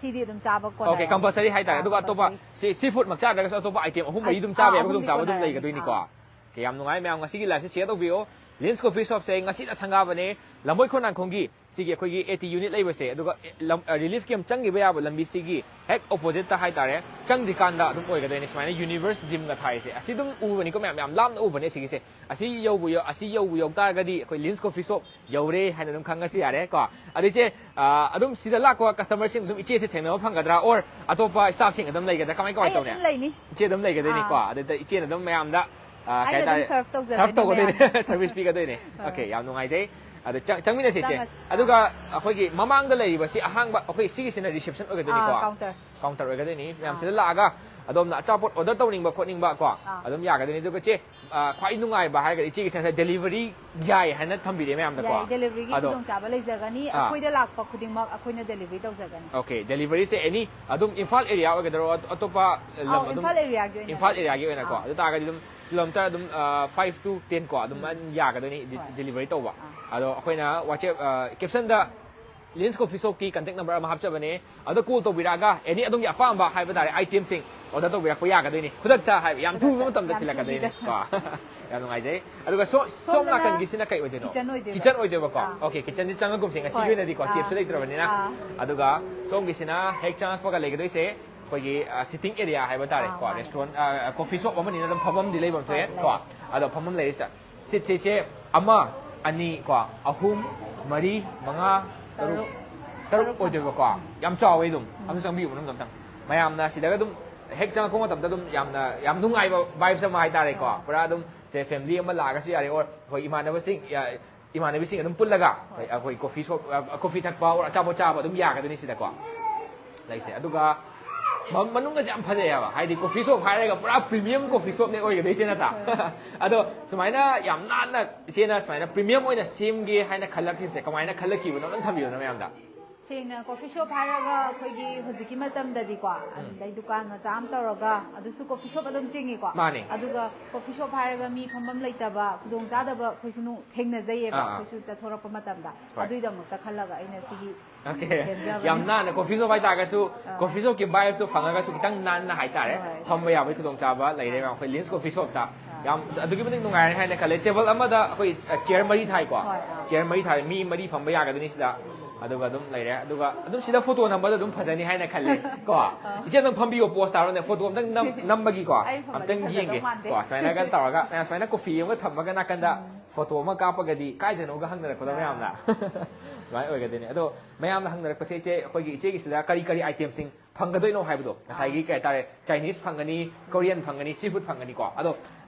ꯁꯤꯗꯤ ꯑꯗꯨꯝ ꯆꯥꯕ ꯀꯣꯟꯅꯔꯅꯤ꯫ Okay, compulsory ꯍꯥꯏꯇꯥꯔꯦ꯫ ꯑꯥ, ꯑꯗꯨꯒ ꯑꯇꯣꯞꯄ compulsory꯫ ꯁꯤ, sea food ꯃꯛ ꯆꯥꯗ꯭ꯔꯒꯁꯨ ꯑꯇꯣꯞꯄ item ꯑꯍꯨꯝ ꯃꯔꯤ ꯑꯗꯨꯝ ꯑꯥ, ꯆꯥꯕ ꯌꯥꯕ ꯑꯍꯨꯝꯗꯤ ꯈꯨꯗꯣꯡꯆꯥꯕ ꯑꯗꯨꯝ ꯀꯣꯟꯅꯔꯅꯤ꯫ ꯂꯩꯒꯗꯣꯏꯅꯤꯀꯣ꯫ ꯑꯥ꯫ Okay, ꯌꯥꯝ ꯅꯨꯡꯉꯥꯏ ꯃꯌꯥꯝ, ꯉꯁꯤꯒꯤ live ꯁꯦ share ꯇꯧꯕꯤꯌꯣ꯫ Lin's Coffee Shop ꯁꯦ ꯉꯁꯤꯅ ꯁꯪꯒꯥꯕꯅꯦ, ꯂꯝꯕꯣꯏ ꯈꯣꯡꯅꯥꯡꯈꯣꯡꯒꯤ ꯁꯤꯒꯤ ꯑꯩꯈꯣꯏꯒꯤ AT unit ꯂꯩꯕꯁꯦ, ꯑꯗꯨꯒ, ꯑꯦ, ꯂꯝ-, ꯑ, relief camp ꯆꯪꯈꯤꯕ ꯌꯥꯕ ꯂꯝꯕꯤꯁꯤꯒꯤ ꯍꯦꯛ opposite ꯇ ꯍꯥꯏꯇꯥꯔꯦ, ꯆꯪꯗ꯭ꯔꯤꯀꯥꯟꯗ ꯑꯗꯨꯝ ꯑꯣꯏꯒꯗꯣꯏꯅꯦ꯫ ꯁꯨꯃꯥꯏꯅ Universe Gym ꯒ ꯊꯥꯏꯁꯦ, ꯑꯁꯤ ꯑꯗꯨꯝ ꯎꯕꯅꯤꯀꯣ ꯃꯌꯥꯝ, ꯌꯥꯝ ꯂꯥꯞꯅ ꯎꯕꯅꯦ ꯁꯤꯒꯤꯁꯦ꯫ ꯑꯁꯤ ꯌꯧꯕ ꯌꯧ-, ꯑꯁꯤ ꯌꯧꯕ ꯌꯧ ꯇꯥꯔꯒꯗꯤ ꯑꯩꯈꯣꯏ Lin's Coffee Shop ꯌꯧꯔꯦ ꯍꯥꯏꯅ ꯑꯗꯨꯝ ꯈꯪꯉꯁꯨ ꯌꯥꯔꯦ ꯀꯣ꯫ ꯑꯗꯣ ꯏꯆꯦ, ꯑ, ꯑꯗꯨꯝ ꯁꯤꯗ ꯂꯥꯛꯄ customer ꯁꯤꯡ ꯑꯗꯨꯝ ꯏꯆꯦꯁꯦ ꯊꯦꯡꯅꯕ ꯐꯪꯒꯗ꯭ꯔꯥ, or ꯑꯇꯣꯞꯄ staff ꯁꯤꯡ ꯑꯗꯨꯝ ꯂꯩꯒꯗ꯭ꯔꯥ, ꯀꯃꯥꯏ ꯀꯃꯥꯏ ꯑꯩ ꯇꯧꯅꯤ? ꯑꯗꯨꯝ ꯂꯩꯅꯤ꯫ ꯏꯆꯦ ꯑꯗꯨꯝ ꯂꯩꯒꯗꯣꯏꯅꯤꯀꯣ꯫ ꯑꯥ꯫ ꯑꯗꯨꯗ ꯏꯆꯦꯅ ꯑꯗꯨꯝ ꯃꯌꯥꯝꯗ, ꯑ, ꯀꯩ ꯑꯩꯅ ꯑꯗꯨꯝ ꯍꯥꯏꯇꯥꯔꯦ, serve ꯇꯧꯖꯒꯅꯤ serve ꯇꯧꯒꯗꯣꯏꯅꯦ, ꯃꯌꯥꯝꯗ꯫ service ꯄꯤꯒꯗꯣꯏꯅꯦ꯫ ꯑꯥ꯫ Okay, ꯌꯥꯝ ꯅꯨꯡꯉꯥꯏꯖꯩ꯫ ꯑꯗꯣ ꯆꯪ-, ꯆꯪꯃꯤꯟꯅꯁꯦ ꯏꯆꯦ꯫ ꯆꯪꯉꯁꯤ꯫ ꯑꯗꯨꯒ ꯑꯩꯈꯣꯏꯒꯤ ꯃꯃꯥꯡꯗ ꯂꯩꯔꯤꯕꯁꯤ ꯑꯍꯥꯡꯕ, ꯑꯩꯈꯣꯏ ꯁꯤꯒꯤꯁꯤꯅ reception ꯑꯣꯏꯒꯗꯣꯏꯅꯤꯀꯣ꯫ ꯑꯥ, counter꯫ ꯀꯥꯎꯟꯇꯔ ꯑꯣꯏꯒꯗꯣꯏꯅꯤ꯫ ꯃꯌꯥꯝ ꯁꯤꯗ ꯂꯥꯛꯑꯒ ꯑꯗꯣꯝꯅ ꯑꯆꯥꯄꯣꯠ ꯑꯣꯔꯗꯔ ꯇꯧꯅꯤꯡꯕ ꯈꯣꯠꯅꯤꯡꯕ ꯀꯣ, ꯑꯥ꯫ ꯑꯗꯨꯝ ꯌꯥꯒꯗꯣꯏꯅꯤ꯫ ꯑꯗꯨꯒ ꯆꯦ, ꯑ, ꯈ꯭ꯋꯥꯏ ꯅꯨꯡꯉꯥꯏꯕ ꯍꯥꯏꯔꯒꯗꯤ ꯏꯆꯦꯒꯤ ꯁꯦꯟꯁꯇ ꯗꯦꯂꯤꯚꯔꯤ ꯌꯥꯏ ꯍꯥꯏꯅ ꯊꯝꯕꯤꯔꯦ ꯃꯌꯥꯝꯗꯀꯣ꯫ ꯌꯥꯏ, ꯗꯦꯂꯤꯚꯔꯤꯒꯤ ꯑꯗꯣ ꯈꯨꯗꯣꯡꯆꯥꯕ ꯂꯩꯖꯒꯅꯤ꯫ ꯑꯥ꯫ ꯑꯩꯈꯣꯏꯗ ꯂꯥꯛꯄ ꯈꯨꯗꯤꯡꯃꯛ ꯑꯩꯈꯣꯏꯅ ꯗꯦꯂꯤꯚꯔꯤ ꯇꯧꯖꯒꯅꯤ꯫ ꯑꯣꯀꯦ, ꯗꯦꯂꯤꯚꯔꯤꯁꯦ ꯑꯦꯅꯤ ꯑꯗꯨꯝ ꯏꯝꯐꯥꯜ ꯑꯦꯔꯤꯌꯥ ꯑꯣꯏꯒꯗꯔꯣ, ꯑꯇꯣꯞꯄ ꯂꯝ ꯑꯧ, ꯑꯗꯨꯝ? ꯏꯝꯐꯥꯜ ꯑꯦꯔꯤꯌꯥꯒꯤ ꯑꯣꯏꯅ ꯏꯝꯐꯥꯜ ꯂꯩ꯫ ꯑꯦꯔꯤꯌꯥꯒꯤ ꯑꯣꯏꯅꯀꯣ꯫ ꯑꯥ꯫ ꯑꯗꯨ ꯇꯥꯔꯒꯗꯤ ꯑꯗꯨꯝ ꯀꯤꯂꯣꯃꯤꯇꯔ ꯑꯗꯨꯝ, ꯑ, five to ten ꯀꯣ, ꯑꯗꯨꯝ ꯎꯝ꯫ ꯌꯥꯒꯗꯣꯏꯅꯤ ꯗꯤ-, ꯍꯣꯏ꯫ ꯗꯦꯂꯤꯚꯔꯤ ꯇꯧꯕ꯫ ꯑꯥ꯫ ꯑꯗꯣ ꯑꯩꯈꯣꯏꯅ WhatsApp, ꯑ, ꯀꯦꯞꯁꯟꯗ ꯂꯤꯟꯁ ꯀꯣꯐꯤ ꯁꯣꯞꯀꯤ ꯀꯟꯇꯦꯛ ꯅꯝꯕꯔ ꯑꯃ ꯍꯥꯞꯆꯕꯅꯦ꯫ ꯑꯗꯣ ꯀꯣꯜ ꯇꯧꯕꯤꯔꯛꯑꯒ ꯑꯦꯅꯤ ꯑꯗꯣꯝꯒꯤ ꯑꯄꯥꯝꯕ ꯍꯥꯏꯕ ꯇꯥꯔꯦ ꯑꯥꯏꯇꯦꯝꯁꯤꯡ ꯑꯣꯔꯗꯔ ꯇꯧꯕꯤꯔꯛꯄ ꯌꯥꯒꯗꯣꯏꯅꯤ꯫ ꯈꯨꯗꯛꯇ ꯍꯥꯏꯕ ꯌꯥꯝ ꯊꯨꯕ ꯈꯨꯗꯛꯇ, ꯃꯇꯝꯗ ꯌꯥꯝ ꯊꯤꯜꯂꯛꯀꯗꯣꯏꯅꯤ꯫ ꯊꯨꯕꯤꯗ꯫ ꯀꯣ꯫ ꯌꯥꯝ ꯅꯨꯡꯉꯥꯏꯖꯩ꯫ ꯑꯗꯨꯒ ꯁꯣ-, ꯁꯣꯝ ꯁꯣꯝꯗꯅ ꯅꯥꯀꯟꯒꯤꯁꯤꯅ ꯀꯩ ꯑꯣꯏꯗꯣꯏꯅꯣ? ꯀꯤꯆꯟ ꯑꯣꯏꯗꯣꯏꯕ꯫ ꯀꯤꯆꯟ ꯑꯣꯏꯗꯣꯏꯕꯀꯣ꯫ ꯑꯥ꯫ ꯑꯣꯀꯦ, ꯀꯤꯆꯟꯗꯤ ꯆꯪꯉꯒꯨꯝꯁꯦ꯫ ꯉꯁꯤꯒꯤ ꯍꯣꯏ꯫ ꯑꯣꯏꯅꯗꯤꯀꯣ, ꯑꯥ꯫ ꯆꯦꯞꯁꯨ ꯂꯩꯇ꯭ꯔꯕꯅꯤꯅ꯫ ꯑꯥ꯫ ꯑꯗꯨꯒ ꯁꯣꯝꯒꯤꯁꯤꯅ ꯍꯦꯛ ꯆꯪꯉꯛꯄꯒ ꯂꯩꯒꯗꯣꯏꯁꯦ ꯑꯩꯈꯣꯏꯒꯤ, ꯑ, ꯁꯤꯇꯤꯡ ꯑꯦꯔꯤꯌꯥ ꯍꯥꯏꯕ ꯇꯥꯔꯦ꯫ ꯑꯥ, ꯀꯣ, ꯃꯥꯅꯦ꯫ ꯔꯦꯁꯇꯨꯔꯦꯟ, ꯑ, ꯀꯣꯐꯤ ꯁꯣꯞ ꯑꯃꯅꯤꯅ ꯑꯗꯨꯝ ꯐꯝꯐꯝꯗꯤ ꯂꯩꯐꯝ ꯊꯣꯛꯑꯦ꯫ ꯑꯥ, ꯀꯣ꯫ ꯂꯩ꯫ ꯑꯗꯣ ꯐꯝꯐꯝ ꯂꯩꯔꯤꯁꯦ꯫ ꯁꯤꯠꯁꯦ ꯏꯆꯦ, ꯑꯃ, ꯑꯅꯤ ꯀꯣ, ꯑꯍꯨꯝ, ꯃꯔꯤ, ꯃꯉꯥ, ꯇꯔꯨꯛ, ꯇꯔꯨꯛ꯫ ꯇꯔꯨꯛ ꯑꯣꯏꯗꯣꯏꯕꯀꯣ꯫ ꯌꯥꯝ ꯆꯥꯎꯋꯦ ꯑꯗꯨꯝ꯫ ꯎꯝ꯫ ꯑꯝꯇ ꯆꯪꯕꯤꯌꯨ ꯃꯅꯨꯡꯗ ꯑꯝꯇꯪ꯫ ꯃꯌꯥꯝꯅ ꯁꯤꯗꯒ ꯑꯗꯨꯝ ꯍꯦꯛ ꯆꯪꯉꯛꯄ ꯃꯇꯝꯗ ꯑꯗꯨꯝ ꯌꯥꯝꯅ, ꯌꯥꯝ ꯅꯨꯡꯉꯥꯏꯕ vibes ꯑꯃ ꯍꯥꯏꯇꯥꯔꯦꯀꯣ꯫ ꯍꯣꯏ꯫ ꯄꯨꯔꯥ ꯑꯗꯨꯝ ꯁꯦ family ꯑꯃ ꯂꯥꯛꯑꯒꯁꯨ ꯌꯥꯔꯦ, or ꯑꯩꯈꯣꯏ ꯏꯃꯥꯟꯅꯕꯁꯤꯡ, ꯌꯥ-, ꯏꯃꯥꯟꯅꯕꯤꯁꯤꯡ ꯑꯗꯨꯝ ꯄꯨꯜꯂꯒ ꯍꯣꯏ꯫ ꯑꯩꯈꯣꯏ ꯀꯣꯐꯤ ꯁꯣꯞ, ꯑ, ꯀꯣꯐꯤ ꯊꯛꯄ or ꯑꯆꯥꯄꯣꯠ ꯆꯥꯕ ꯑꯗꯨꯝ ꯌꯥꯒꯗꯣꯏꯅꯤ ꯁꯤꯗꯀꯣ꯫ ꯂꯩꯁꯦ꯫ ꯑꯗꯨꯒ ꯃ-, ꯃꯅꯨꯡꯗꯁꯦ ꯌꯥꯝ ꯐꯖꯩ ꯍꯥꯏꯕ꯫ ꯍꯥꯏꯗꯤ ꯀꯣꯐꯤ ꯁꯣꯞ ꯍꯥꯏꯔꯒ ꯄꯨꯔꯥ premium ꯀꯣꯐꯤ ꯁꯣꯞꯅꯦ ꯑꯣꯏꯒꯗꯣꯏꯁꯦ ꯅꯠꯇ꯭ꯔꯥ? ꯍꯣꯏ꯫ ꯑꯗꯣ ꯁꯨꯃꯥꯏꯅ ꯌꯥꯝ ꯅꯥꯟꯅ ꯏꯆꯦꯅ ꯁꯨꯃꯥꯏꯅ premium ꯑꯣꯏꯅ ꯁꯦꯝꯒꯦ ꯍꯥꯏꯅ ꯈꯜꯂꯛꯈꯤꯕꯁꯦ ꯀꯃꯥꯏꯅ ꯈꯜꯂꯛꯈꯤꯕꯅꯣ? ꯑꯗꯨꯝ ꯊꯝꯕꯤꯌꯨꯅꯦ ꯃꯌꯥꯝꯗ꯫ ꯁꯦꯡꯅ ꯀꯣꯐꯤ ꯁꯣꯞ ꯍꯥꯏꯔꯒ ꯑꯩꯈꯣꯏꯒꯤ ꯍꯧꯖꯤꯛꯀꯤ ꯃꯇꯝꯗꯗꯤꯀꯣ, ꯎꯝ꯫ ꯑꯗꯩ ꯗꯨꯀꯥꯟ ꯃꯆꯥ ꯑꯃ ꯇꯧꯔꯒ ꯑꯗꯨꯁꯨ ꯀꯣꯐꯤ ꯁꯣꯞ ꯑꯗꯨꯝ ꯆꯤꯡꯉꯤꯀꯣ꯫ ꯃꯥꯅꯦ꯫ ꯑꯗꯨꯒ ꯀꯣꯐꯤ ꯁꯣꯞ ꯍꯥꯏꯔꯒ ꯃꯤ ꯐꯝꯐꯝ ꯂꯩꯇꯕ, ꯈꯨꯗꯣꯡꯆꯥꯗꯕ ꯑꯩꯈꯣꯏꯁꯨ ꯅꯨ-, ꯊꯦꯡꯅꯖꯩꯌꯦꯕ, ꯑꯥ, ꯑꯥ꯫ ꯑꯩꯈꯣꯏꯁꯨ ꯆꯠꯊꯣꯔꯛꯄ ꯃꯇꯝꯗ꯫ ꯍꯣꯏ꯫ ꯑꯗꯨꯒꯤꯗꯃꯛꯇ ꯈꯜꯂꯒ ꯑꯩꯅ ꯁꯤꯒꯤ ꯑꯣꯀꯦ꯫ ꯁꯦꯝꯖꯕꯅꯦ꯫ ꯌꯥꯝ ꯅꯥꯟꯅ ꯀꯣꯐꯤ ꯁꯣꯞ ꯍꯥꯏꯇꯥꯔꯒꯁꯨ, ꯑꯥ꯫ ꯀꯣꯐꯤ ꯁꯣꯞꯀꯤ vibes ꯇꯣ ꯐꯪꯉꯒꯁꯨ ꯈꯤꯇꯪ ꯅꯥꯟꯅ ꯍꯥꯏꯇꯥꯔꯦ꯫ ꯍꯣꯏ꯫ ꯐꯝꯕ ꯌꯥꯕꯒꯤ ꯈꯨꯗꯣꯡꯆꯥꯕ ꯂꯩꯔꯦ ꯑꯥ꯫ ꯃꯌꯥꯝ ꯑꯩꯈꯣꯏ ꯂꯤꯟꯁ ꯀꯣꯐꯤ ꯁꯣꯞꯇ꯫ ꯑꯥ꯫ ꯌꯥꯝ ꯑꯗꯨꯛꯀꯤ ꯃꯇꯤꯛ ꯅꯨꯡꯉꯥꯏꯔꯅꯤ ꯍꯥꯏꯅ ꯈꯜꯂꯦ꯫ ꯇꯦꯕꯜ ꯑꯃꯗ ꯑꯩꯈꯣꯏ, ꯑ, ꯆꯤꯌꯔ ꯃꯔꯤ ꯊꯥꯏꯀꯣ꯫ ꯍꯣꯏ, ꯑꯥ꯫ ꯆꯤꯌꯔ ꯃꯔꯤ ꯊꯥꯏ, ꯃꯤ ꯃꯔꯤ ꯐꯝꯕ ꯌꯥꯒꯗꯣꯏꯅꯤ ꯁꯤꯗ꯫ ꯑꯗꯨꯒ ꯑꯗꯨꯝ ꯂꯩꯔꯦ꯫ ꯑꯗꯨꯒ ꯑꯗꯨꯝ ꯁꯤꯗ ꯐꯣꯇꯣ ꯅꯝꯕꯗ ꯑꯗꯨꯝ ꯐꯖꯅꯤ ꯍꯥꯏꯅ ꯈꯜꯂꯦ ꯀꯣ꯫ ꯑꯥ꯫ ꯏꯆꯦ ꯑꯝꯇꯪ ꯐꯝꯕꯤꯌꯣ, ꯄꯣꯁ ꯇꯥꯔꯣꯅꯦ꯫ ꯐꯣꯇꯣ ꯑꯝꯇꯪ ꯅꯝ-, ꯅꯝꯕꯒꯤꯀꯣ꯫ ꯑꯩ ꯐꯝꯕꯗꯤ ꯑꯝꯇꯪ ꯐꯖꯗꯧ ꯌꯦꯡꯒꯦ ꯃꯥꯟꯗꯦ꯫ ꯀꯣ, ꯁꯨꯃꯥꯏꯅꯒ ꯇꯧꯔꯒ, ꯃꯌꯥꯝ ꯁꯨꯃꯥꯏꯅ ꯀꯣꯐꯤ ꯑꯃꯒ ꯊꯝꯃꯒ ꯅꯥꯀꯟꯗ ꯎꯝ꯫ ꯐꯣꯇꯣ ꯑꯃ ꯀꯥꯞꯄꯒꯗꯤ ꯀꯥꯏꯗꯅꯣꯒ ꯍꯪꯅꯔꯛꯄꯗꯣ ꯑꯥ꯫ ꯃꯌꯥꯝꯅ꯫ ꯑꯗꯨꯃꯥꯏꯅ ꯑꯣꯏꯒꯗꯣꯏꯅꯦ꯫ ꯑꯗꯣ ꯃꯌꯥꯝꯅ ꯍꯪꯅꯔꯛꯄꯁꯦ, ꯏꯆꯦ, ꯑꯩꯈꯣꯏꯒꯤ ꯏꯆꯦꯒꯤꯁꯤꯗ ꯀꯔꯤ ꯀꯔꯤ ꯑꯥꯏꯇꯦꯝꯁꯤꯡ ꯐꯪꯒꯗꯣꯏꯅꯣ ꯍꯥꯏꯕꯗꯣ, ꯉꯁꯥꯏꯒꯤ ꯀꯩ ꯍꯥꯏꯇꯥꯔꯦ, Chinese ꯐꯪꯒꯅꯤ, Korean ꯐꯪꯒꯅꯤ, seafood ꯐꯪꯒꯅꯤ ꯀꯣ꯫ ꯑꯗꯣ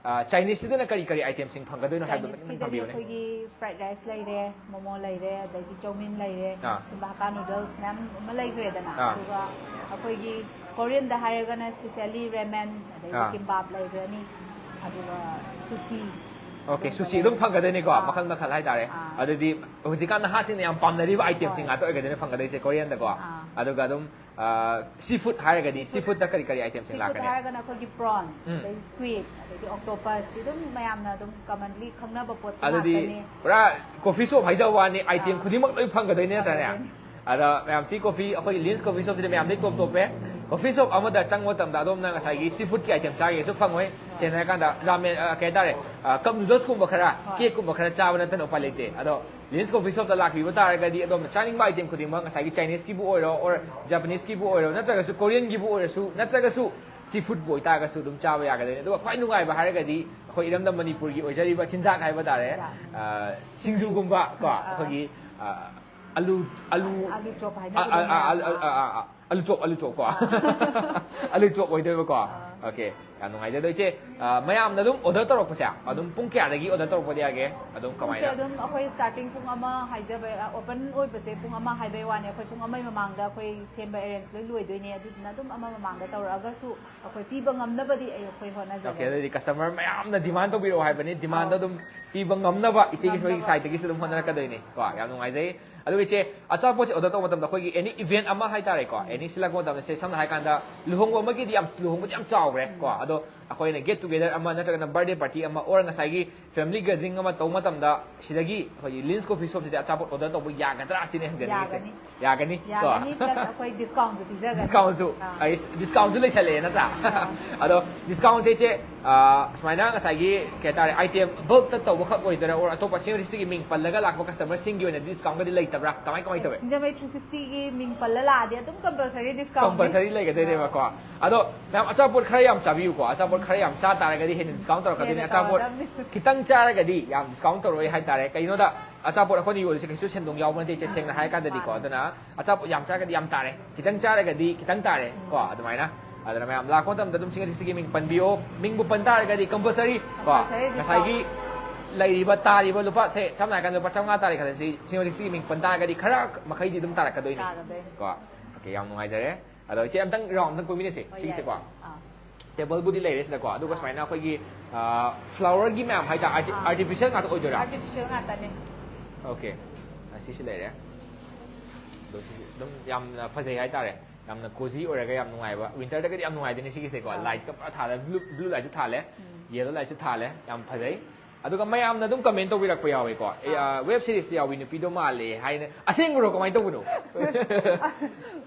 Chinese ꯁꯤꯗꯅ ꯀꯔꯤ ꯀꯔꯤ item ꯁꯤꯡ ꯐꯪꯒꯗꯣꯏꯅꯣ ꯍꯥꯏꯕꯗꯣ ꯈꯤꯇꯪ Chineseꯀꯤꯗꯗꯤ ꯊꯝꯕꯤꯌꯨꯅꯦ꯫ ꯑꯩꯈꯣꯏꯒꯤ fried rice ꯂꯩꯔꯦ, momo ꯂꯩꯔꯦ, ꯑꯗꯩꯗꯤ chow mein ꯂꯩꯔꯦ, ꯑꯥ꯫ ꯁꯤꯝꯕ ꯍꯥꯀꯥ noodles ꯃꯌꯥꯝ ꯑꯃ ꯂꯩꯈ꯭ꯔꯦꯗꯅ꯫ ꯑꯥ꯫ ꯑꯗꯨꯒ ꯑꯩꯈꯣꯏꯒꯤ Koreanꯗ ꯍꯥꯏꯔꯒꯅ specially ramen, ꯑꯗꯩꯗꯤ ꯑꯥ꯫ kimbap ꯂꯩꯈ꯭ꯔꯅꯤ꯫ ꯑꯗꯨꯒ sushi꯫ Okay, sushi ꯑꯗꯨꯝ ꯐꯪꯒꯗꯣꯏꯅꯤꯀꯣ, ꯑꯥ꯫ ꯃꯈꯜ ꯃꯈꯜ ꯍꯥꯏꯇꯥꯔꯦ꯫ ꯑꯥ꯫ ꯑꯗꯨꯗꯤ ꯍꯧꯖꯤꯛꯀꯥꯟ ꯅꯍꯥꯁꯤꯡꯅ ꯌꯥꯝ ꯄꯥꯝꯅꯔꯤꯕ item ꯁꯤꯡ ꯍꯣꯏ꯫ ꯉꯥꯛꯇ ꯑꯣꯏꯒꯗꯣꯏꯅꯤ ꯐꯪꯒꯗꯣꯏꯁꯦ Koreanꯗꯀꯣ꯫ ꯑꯥ꯫ ꯑꯗꯨꯒ ꯑꯗꯨꯝ seafood ꯍꯥꯏꯔꯒꯗꯤ seafoodꯇ ꯀꯔꯤ ꯀꯔꯤ item ꯁꯤꯡ Seafood ꯂꯥꯛꯀꯅꯤ? ꯍꯥꯏꯔꯒꯅ ꯑꯩꯈꯣꯏꯒꯤ prawn, ꯎꯝ꯫ ꯑꯗꯩ squid, ꯑꯗꯩꯗꯤ octopus, ꯁꯤ ꯑꯗꯨꯝ ꯃꯌꯥꯝꯅ ꯑꯗꯨꯝ commonly ꯈꯪꯅꯕ ꯄꯣꯠꯁꯦ ꯑꯗꯨꯗꯤ ꯉꯥꯛꯇꯅꯤ꯫ ꯄꯨꯔꯥ coffee shop ꯍꯥꯏꯖꯕ ꯋꯥꯅꯤ, item ꯑꯥ꯫ ꯈꯨꯗꯤꯡꯃꯛ ꯂꯣꯏ ꯐꯪꯒꯗꯣꯏꯅꯦ ꯅꯠꯇ꯭ꯔꯅꯦ? ꯐꯪꯒꯗꯣꯏꯅꯤ꯫ ꯑꯗ ꯃꯌꯥꯝ ꯁꯤ coffee, ꯑꯩꯈꯣꯏ Lin's Coffee Shopꯁꯤꯗꯤ ꯃꯌꯥꯝꯗꯩ top topꯄꯦ꯫ Coffee shop ꯑꯃꯗ ꯆꯪꯕ ꯃꯇꯝꯗ ꯑꯗꯣꯝꯅ ꯉꯁꯥꯏꯒꯤ seafoodꯀꯤ item ꯆꯥꯒꯦꯁꯨ ꯐꯪꯉꯣꯏ꯫ ꯁꯦꯡꯅ ꯍꯥꯏꯔꯀꯥꯟꯗ ramen, ꯑ, ꯀꯩ ꯍꯥꯏꯇꯥꯔꯦ, ꯑ, cup noodlesꯀꯨꯝꯕ ꯈꯔ, ꯍꯣꯏ꯫ cakeꯀꯨꯝꯕ ꯈꯔ ꯆꯥꯕ ꯅꯠꯇꯅ ꯎꯄꯥꯏ ꯂꯩꯇꯦ꯫ ꯑꯗꯣ Lin's Coffee Shopꯇ ꯂꯥꯛꯄꯤꯕ ꯇꯥꯔꯒꯗꯤ ꯑꯗꯣꯝꯅ ꯆꯥꯅꯤꯡꯕ item ꯈꯨꯗꯤꯡꯃꯛ, ꯉꯁꯥꯏꯒꯤ Chineseꯀꯤꯕꯨ ꯑꯣꯏꯔꯣ, or Japaneseꯀꯤꯕꯨ ꯑꯣꯏꯔꯣ, ꯅꯠꯇ꯭ꯔꯒꯁꯨ Koreanꯒꯤꯕꯨ ꯑꯣꯏꯔꯁꯨ, ꯅꯠꯇ꯭ꯔꯒꯁꯨ seafoodꯄꯨ ꯑꯣꯏꯇꯥꯔꯒꯁꯨ ꯑꯗꯨꯝ ꯆꯥꯕ ꯌꯥꯒꯗꯣꯏꯅꯤ꯫ ꯑꯗꯨꯒ ꯈ꯭ꯋꯥꯏ ꯅꯨꯡꯉꯥꯏꯕ ꯍꯥꯏꯔꯒꯗꯤ ꯑꯩꯈꯣꯏ ꯏꯔꯝꯗꯝ ꯃꯅꯤꯄꯨꯔꯒꯤ ꯑꯣꯏꯖꯔꯤꯕ ꯆꯤꯟꯖꯥꯛ ꯍꯥꯏꯕ ꯇꯥꯔꯦ, ꯌꯥ꯫ ꯑ, ꯁꯤꯡꯖꯨꯒꯨꯝꯕ ꯀꯣ, ꯑꯥ꯫ ꯑꯩꯈꯣꯏꯒꯤ, ꯑ, ꯑꯂꯨ, ꯑꯂꯨ, ꯑꯂꯨ chop ꯑ, ꯍꯥꯏꯅꯕꯗꯣ ꯑ, ꯑ, ꯃꯌꯥꯝ꯫ ꯑ, ꯑ, ꯑ, ꯑ, ꯑꯂꯨ chop, ꯑꯂꯨ chop ꯀꯣ꯫ ꯑꯂꯨ chop ꯑꯣꯏꯗꯣꯏꯕꯀꯣ꯫ Okay, ꯌꯥꯝ ꯅꯨꯡꯉꯥꯏꯖꯩ꯫ ꯑꯗꯣ ꯏꯆꯦ, ꯑ, ꯃꯌꯥꯝꯅ ꯑꯗꯨꯝ order ꯇꯧꯔꯛꯄꯁꯦ ꯑꯗꯨꯝ ꯄꯨꯡ ꯀꯌꯥꯗꯒꯤ order ꯇꯧꯔꯛꯄꯗꯤ ꯌꯥꯒꯦ? ꯑꯗꯨꯝ ꯄꯨꯡꯁꯦ ꯀꯃꯥꯏꯅ? ꯑꯗꯨꯝ ꯑꯩꯈꯣꯏ starting ꯄꯨꯡ ꯑꯃ ꯍꯥꯏꯖꯕ, open ꯑꯣꯏꯕꯁꯦ ꯄꯨꯡ ꯑꯃ ꯍꯥꯏꯕꯩ ꯋꯥꯅꯤ꯫ ꯑꯩꯈꯣꯏ ꯄꯨꯡ ꯑꯃꯒꯤ ꯃꯃꯥꯡꯗ ꯑꯩꯈꯣꯏ ꯁꯦꯝꯕ arrange ꯂꯣꯏ ꯂꯣꯏꯗꯣꯏꯅꯦ꯫ ꯑꯗꯨꯗꯨꯅ ꯑꯗꯨꯝ ꯑꯃ ꯃꯃꯥꯡꯗ ꯇꯧꯔꯛꯑꯒꯁꯨ ꯑꯩꯈꯣꯏ ꯄꯤꯕ ꯉꯝꯅꯕꯗꯤ ꯑꯩ, ꯑꯩꯈꯣꯏ ꯍꯣꯠꯅꯖꯒꯦ꯫ Okay, ꯑꯗꯨꯗꯤ customer ꯃꯌꯥꯝꯅ demand ꯇꯧꯕꯤꯔꯛꯑꯣ ꯍꯥꯏꯕꯅꯤ꯫ Demandꯗꯣ ꯑꯥ꯫ ꯑꯗꯨꯝ ꯄꯤꯕ ꯉꯝꯅꯕ ꯏꯆꯦꯒꯤ ꯁꯣꯏꯒꯤ ꯉꯝꯅꯕ꯫ sideꯇꯒꯤꯁꯨ ꯑꯗꯨꯝ ꯍꯣꯠꯅꯔꯛꯀꯗꯣꯏꯅꯤ ꯀꯣ꯫ ꯌꯥꯝ ꯅꯨꯡꯉꯥꯏꯖꯩ꯫ ꯑꯗꯨꯒ ꯏꯆꯦ, ꯑꯆꯥꯄꯣꯠꯁꯦ order ꯇꯧꯕ ꯃꯇꯝꯗ ꯑꯩꯈꯣꯏꯒꯤ any event ꯑꯃ ꯍꯥꯏꯇꯥꯔꯦꯀꯣ, any ꯁꯤꯜꯂꯛꯄ ꯃꯇꯝꯗ, ꯁꯦ, ꯁꯝꯅ ꯍꯥꯏꯔꯀꯥꯟꯗ ꯂꯨꯍꯣꯡꯕ ꯑꯃꯒꯤꯗꯤ ꯌꯥꯝ, ꯂꯨꯍꯣꯡꯕꯗꯤ ꯌꯥꯝ ꯆꯥꯎꯈ꯭ꯔꯦ ꯀꯣ꯫ ꯑꯗꯣ ꯑꯩꯈꯣꯏꯅ get together ꯑꯃ ꯅꯠꯇ꯭ꯔꯒꯅ birthday party ꯑꯃ or ꯉꯁꯥꯏꯒꯤ family gathering ꯑꯃ ꯇꯧꯕ ꯃꯇꯝꯗ ꯁꯤꯗꯒꯤ ꯑꯩꯈꯣꯏꯒꯤ Lin's Coffee Shopꯁꯤꯗ ꯑꯆꯥꯄꯣꯠ order ꯇꯧꯕ ꯌꯥꯒꯗ꯭ꯔꯥ ꯁꯤꯅꯦ ꯍꯪꯖꯅꯤꯡꯉꯤꯁꯦ꯫ ꯌꯥꯒꯅꯤ꯫ ꯌꯥꯒꯅꯤ ꯀꯣ? ꯌꯥꯒꯅꯤ, plus ꯑꯩꯈꯣꯏ discountꯁꯨ ꯄꯤꯖꯒꯅꯤ꯫ Discountꯁꯨ, ꯑꯥ꯫ ꯑꯩ, discountꯁꯨ ꯂꯩꯁꯜꯂꯛꯑꯦ ꯅꯠꯇ꯭ꯔꯥ? ꯑꯥ꯫ ꯑꯗꯣ discountꯁꯦ ꯏꯆꯦ, ꯑ, ꯁꯨꯃꯥꯏꯅ ꯉꯁꯥꯏꯒꯤ ꯀꯩ ꯍꯥꯏꯇꯥꯔꯦ, item bulkꯇ ꯇꯧꯕ ꯈꯛ ꯑꯣꯏꯗꯣꯏꯔꯥ, or ꯑꯇꯣꯞꯄ ꯁꯤꯡꯒꯤ ꯃꯤꯡ ꯄꯜꯂꯒ ꯂꯥꯛꯄ customerꯁꯤꯡꯒꯤ ꯑꯣꯏꯅ discountꯀꯗꯤ ꯂꯩꯇꯕ꯭ꯔꯥ? ꯀꯃꯥꯏ, ꯀꯃꯥꯏ ꯇꯧꯋꯦ? ꯁꯤꯡꯖꯃꯩ three sixtyꯒꯤ ꯃꯤꯡ ꯄꯜꯂ ꯂꯥꯛꯑꯗꯤ ꯑꯗꯨꯝ compulsory discountꯅꯤ꯫ Compulsory ꯂꯩꯒꯗꯣꯏꯅꯦꯕꯀꯣ꯫ ꯑꯗꯣ ꯃꯌꯥꯝ ꯑꯆꯥꯄꯣꯠ ꯈꯔ ꯌꯥꯝ ꯆꯥꯕꯤꯌꯨꯀꯣ꯫ ꯑꯆꯥꯄꯣꯠ ꯈꯔ ꯌꯥꯝ ꯆꯥ ꯇꯥꯔꯒꯗꯤ ꯍꯦꯟꯅ ꯗꯤꯁꯀꯥꯎꯟ ꯇꯧꯔꯛꯀꯗꯣꯏꯅꯦ꯫ ꯍꯦꯟꯅ ꯑꯆꯥꯄꯣꯠ ꯇꯧꯔꯗꯕꯅꯤ꯫ ꯈꯤꯇꯪ ꯆꯥꯔꯒꯗꯤ ꯌꯥꯝ ꯗꯤꯁꯀꯥꯎꯟ ꯇꯧꯔꯛꯑꯣꯏ ꯍꯥꯏꯇꯥꯔꯦ꯫ ꯀꯩꯒꯤꯅꯣꯗ ꯑꯆꯥꯄꯣꯠ ꯑꯩꯈꯣꯏꯅ ꯌꯣꯜꯂꯤꯁꯦ ꯀꯩꯁꯨ ꯁꯦꯟꯗꯣꯡ ꯌꯥꯎꯕ ꯅꯠꯇꯦ, ꯏꯆꯦ, ꯁꯦꯡꯅ ꯍꯥꯏꯔ ꯀꯥꯟꯗꯗꯤꯀꯣ꯫ ꯑꯗꯨꯅ ꯑꯆꯥꯄꯣꯠ ꯌꯥꯝ ꯆꯥꯔꯒꯗꯤ ꯌꯥꯝ ꯇꯥꯔꯦ, ꯈꯤꯇꯪ ꯆꯥꯔꯒꯗꯤ ꯈꯤꯇꯪ ꯇꯥꯔꯦ ꯀꯣ, ꯑꯗꯨꯃꯥꯏꯅ꯫ ꯑꯗꯨꯅ ꯃꯌꯥꯝ ꯂꯥꯛꯄ ꯃꯇꯝꯗ ꯑꯗꯨꯝ ꯁꯤꯡ ꯑꯁꯤꯒꯤ ꯃꯤꯡ ꯄꯟꯕꯤꯌꯣ꯫ ꯃꯤꯡꯕꯨ ꯄꯟ ꯇꯥꯔꯒꯗꯤ ꯀꯝꯄꯜꯁꯔꯤ ꯀꯣ, Compulsory discount꯫ ꯉꯁꯥꯏꯒꯤ ꯂꯩꯔꯤꯕ ꯇꯥꯔꯤꯕ ꯂꯨꯄꯥꯁꯦ, ꯁꯝꯅ ꯍꯥꯏꯔꯀꯥꯟꯗ ꯂꯨꯄꯥ ꯆꯥꯝꯃꯉꯥ ꯇꯥꯔꯦ ꯈꯜꯂꯁꯤ, ꯁꯤꯡ ꯑꯁꯤꯒꯤ ꯃꯤꯡ ꯄꯟ ꯇꯥꯔꯒꯗꯤ ꯈꯔ ꯃꯈꯩꯗꯤ ꯑꯗꯨꯝ ꯇꯥꯔꯛꯀꯗꯣꯏꯅꯤ ꯇꯥꯔꯛꯀꯗꯣꯏꯅꯤ꯫ ꯀꯣ꯫ ꯑꯣꯀꯦ, ꯌꯥꯝ ꯅꯨꯡꯉꯥꯏꯖꯔꯦ꯫ ꯑꯗꯣ ꯏꯆꯦ, ꯑꯝꯇꯪ ꯔꯥꯎꯟꯗ ꯀꯣꯏꯃꯤꯟꯅꯁꯦ ꯍꯣꯏ, ꯁꯤꯒꯤꯁꯦꯀꯣ꯫ ꯌꯥꯏ꯫ ꯑꯥ꯫ ꯇꯦꯕꯜꯕꯨꯗꯤ ꯂꯩꯔꯦ ꯁꯤꯗꯀꯣ, ꯑꯗꯨꯒ ꯁꯨꯃꯥꯏꯅ ꯑꯩꯈꯣꯏꯒꯤ ꯐ꯭ꯂꯥꯋꯔꯒꯤ ꯃꯌꯥꯝ ꯍꯥꯏꯇꯥꯔꯦ, ꯑꯥ꯫ ꯑꯥꯔꯇꯤꯐꯤꯁꯤꯌꯦꯜ ꯉꯥꯛꯇ ꯑꯣꯏꯗꯣꯏꯔꯥ? ꯑꯥꯔꯇꯤꯐꯤꯁꯤꯌꯦꯜ ꯉꯥꯛꯇꯅꯦ꯫ ꯑꯣꯀꯦ, ꯑꯁꯤꯁꯨ ꯂꯩꯔꯦ꯫ ꯑꯗꯣ ꯁꯤꯁꯨ ꯑꯗꯨꯝ ꯌꯥꯝꯅ ꯐꯖꯩ ꯍꯥꯏꯇꯥꯔꯦ, ꯌꯥꯝꯅ ꯀꯣꯖꯤ ꯑꯣꯏꯔꯒ ꯌꯥꯝ ꯅꯨꯡꯉꯥꯏꯕ꯫ ꯋꯤꯟꯇꯔꯗꯒꯗꯤ ꯌꯥꯝ ꯅꯨꯡꯉꯥꯏꯗꯣꯏꯅꯦ ꯁꯤꯒꯤꯁꯦꯀꯣ꯫ ꯑꯥ꯫ ꯂꯥꯏꯠꯀ ꯄꯨꯔꯥ ꯊꯥꯜꯂꯦ, ꯕ꯭ꯂꯨ, ꯕ꯭ꯂꯨ ꯂꯥꯏꯠꯁꯨ ꯊꯥꯜꯂꯦ, ꯌꯦꯂꯣ ꯂꯥꯏꯠꯁꯨ ꯊꯥꯜꯂꯦ, ꯌꯥꯝ ꯐꯖꯩ꯫ ꯑꯗꯨꯒ ꯃꯌꯥꯝꯅ ꯑꯗꯨꯝ ꯀꯃꯦꯟ ꯇꯧꯕꯤꯔꯛꯄ ꯌꯥꯎꯋꯦꯀꯣ, "ꯑꯦ, ꯑꯥ, ꯋꯦꯕ ꯁꯤꯔꯤꯁꯇ ꯌꯥꯎꯕꯤ ꯅꯨꯄꯤꯗꯣ ꯃꯥꯜꯂꯦ" ꯍꯥꯏꯅ꯫ ꯑꯁꯦꯡꯕꯔꯣ, ꯀꯃꯥꯏꯅ ꯇꯧꯕꯅꯣ?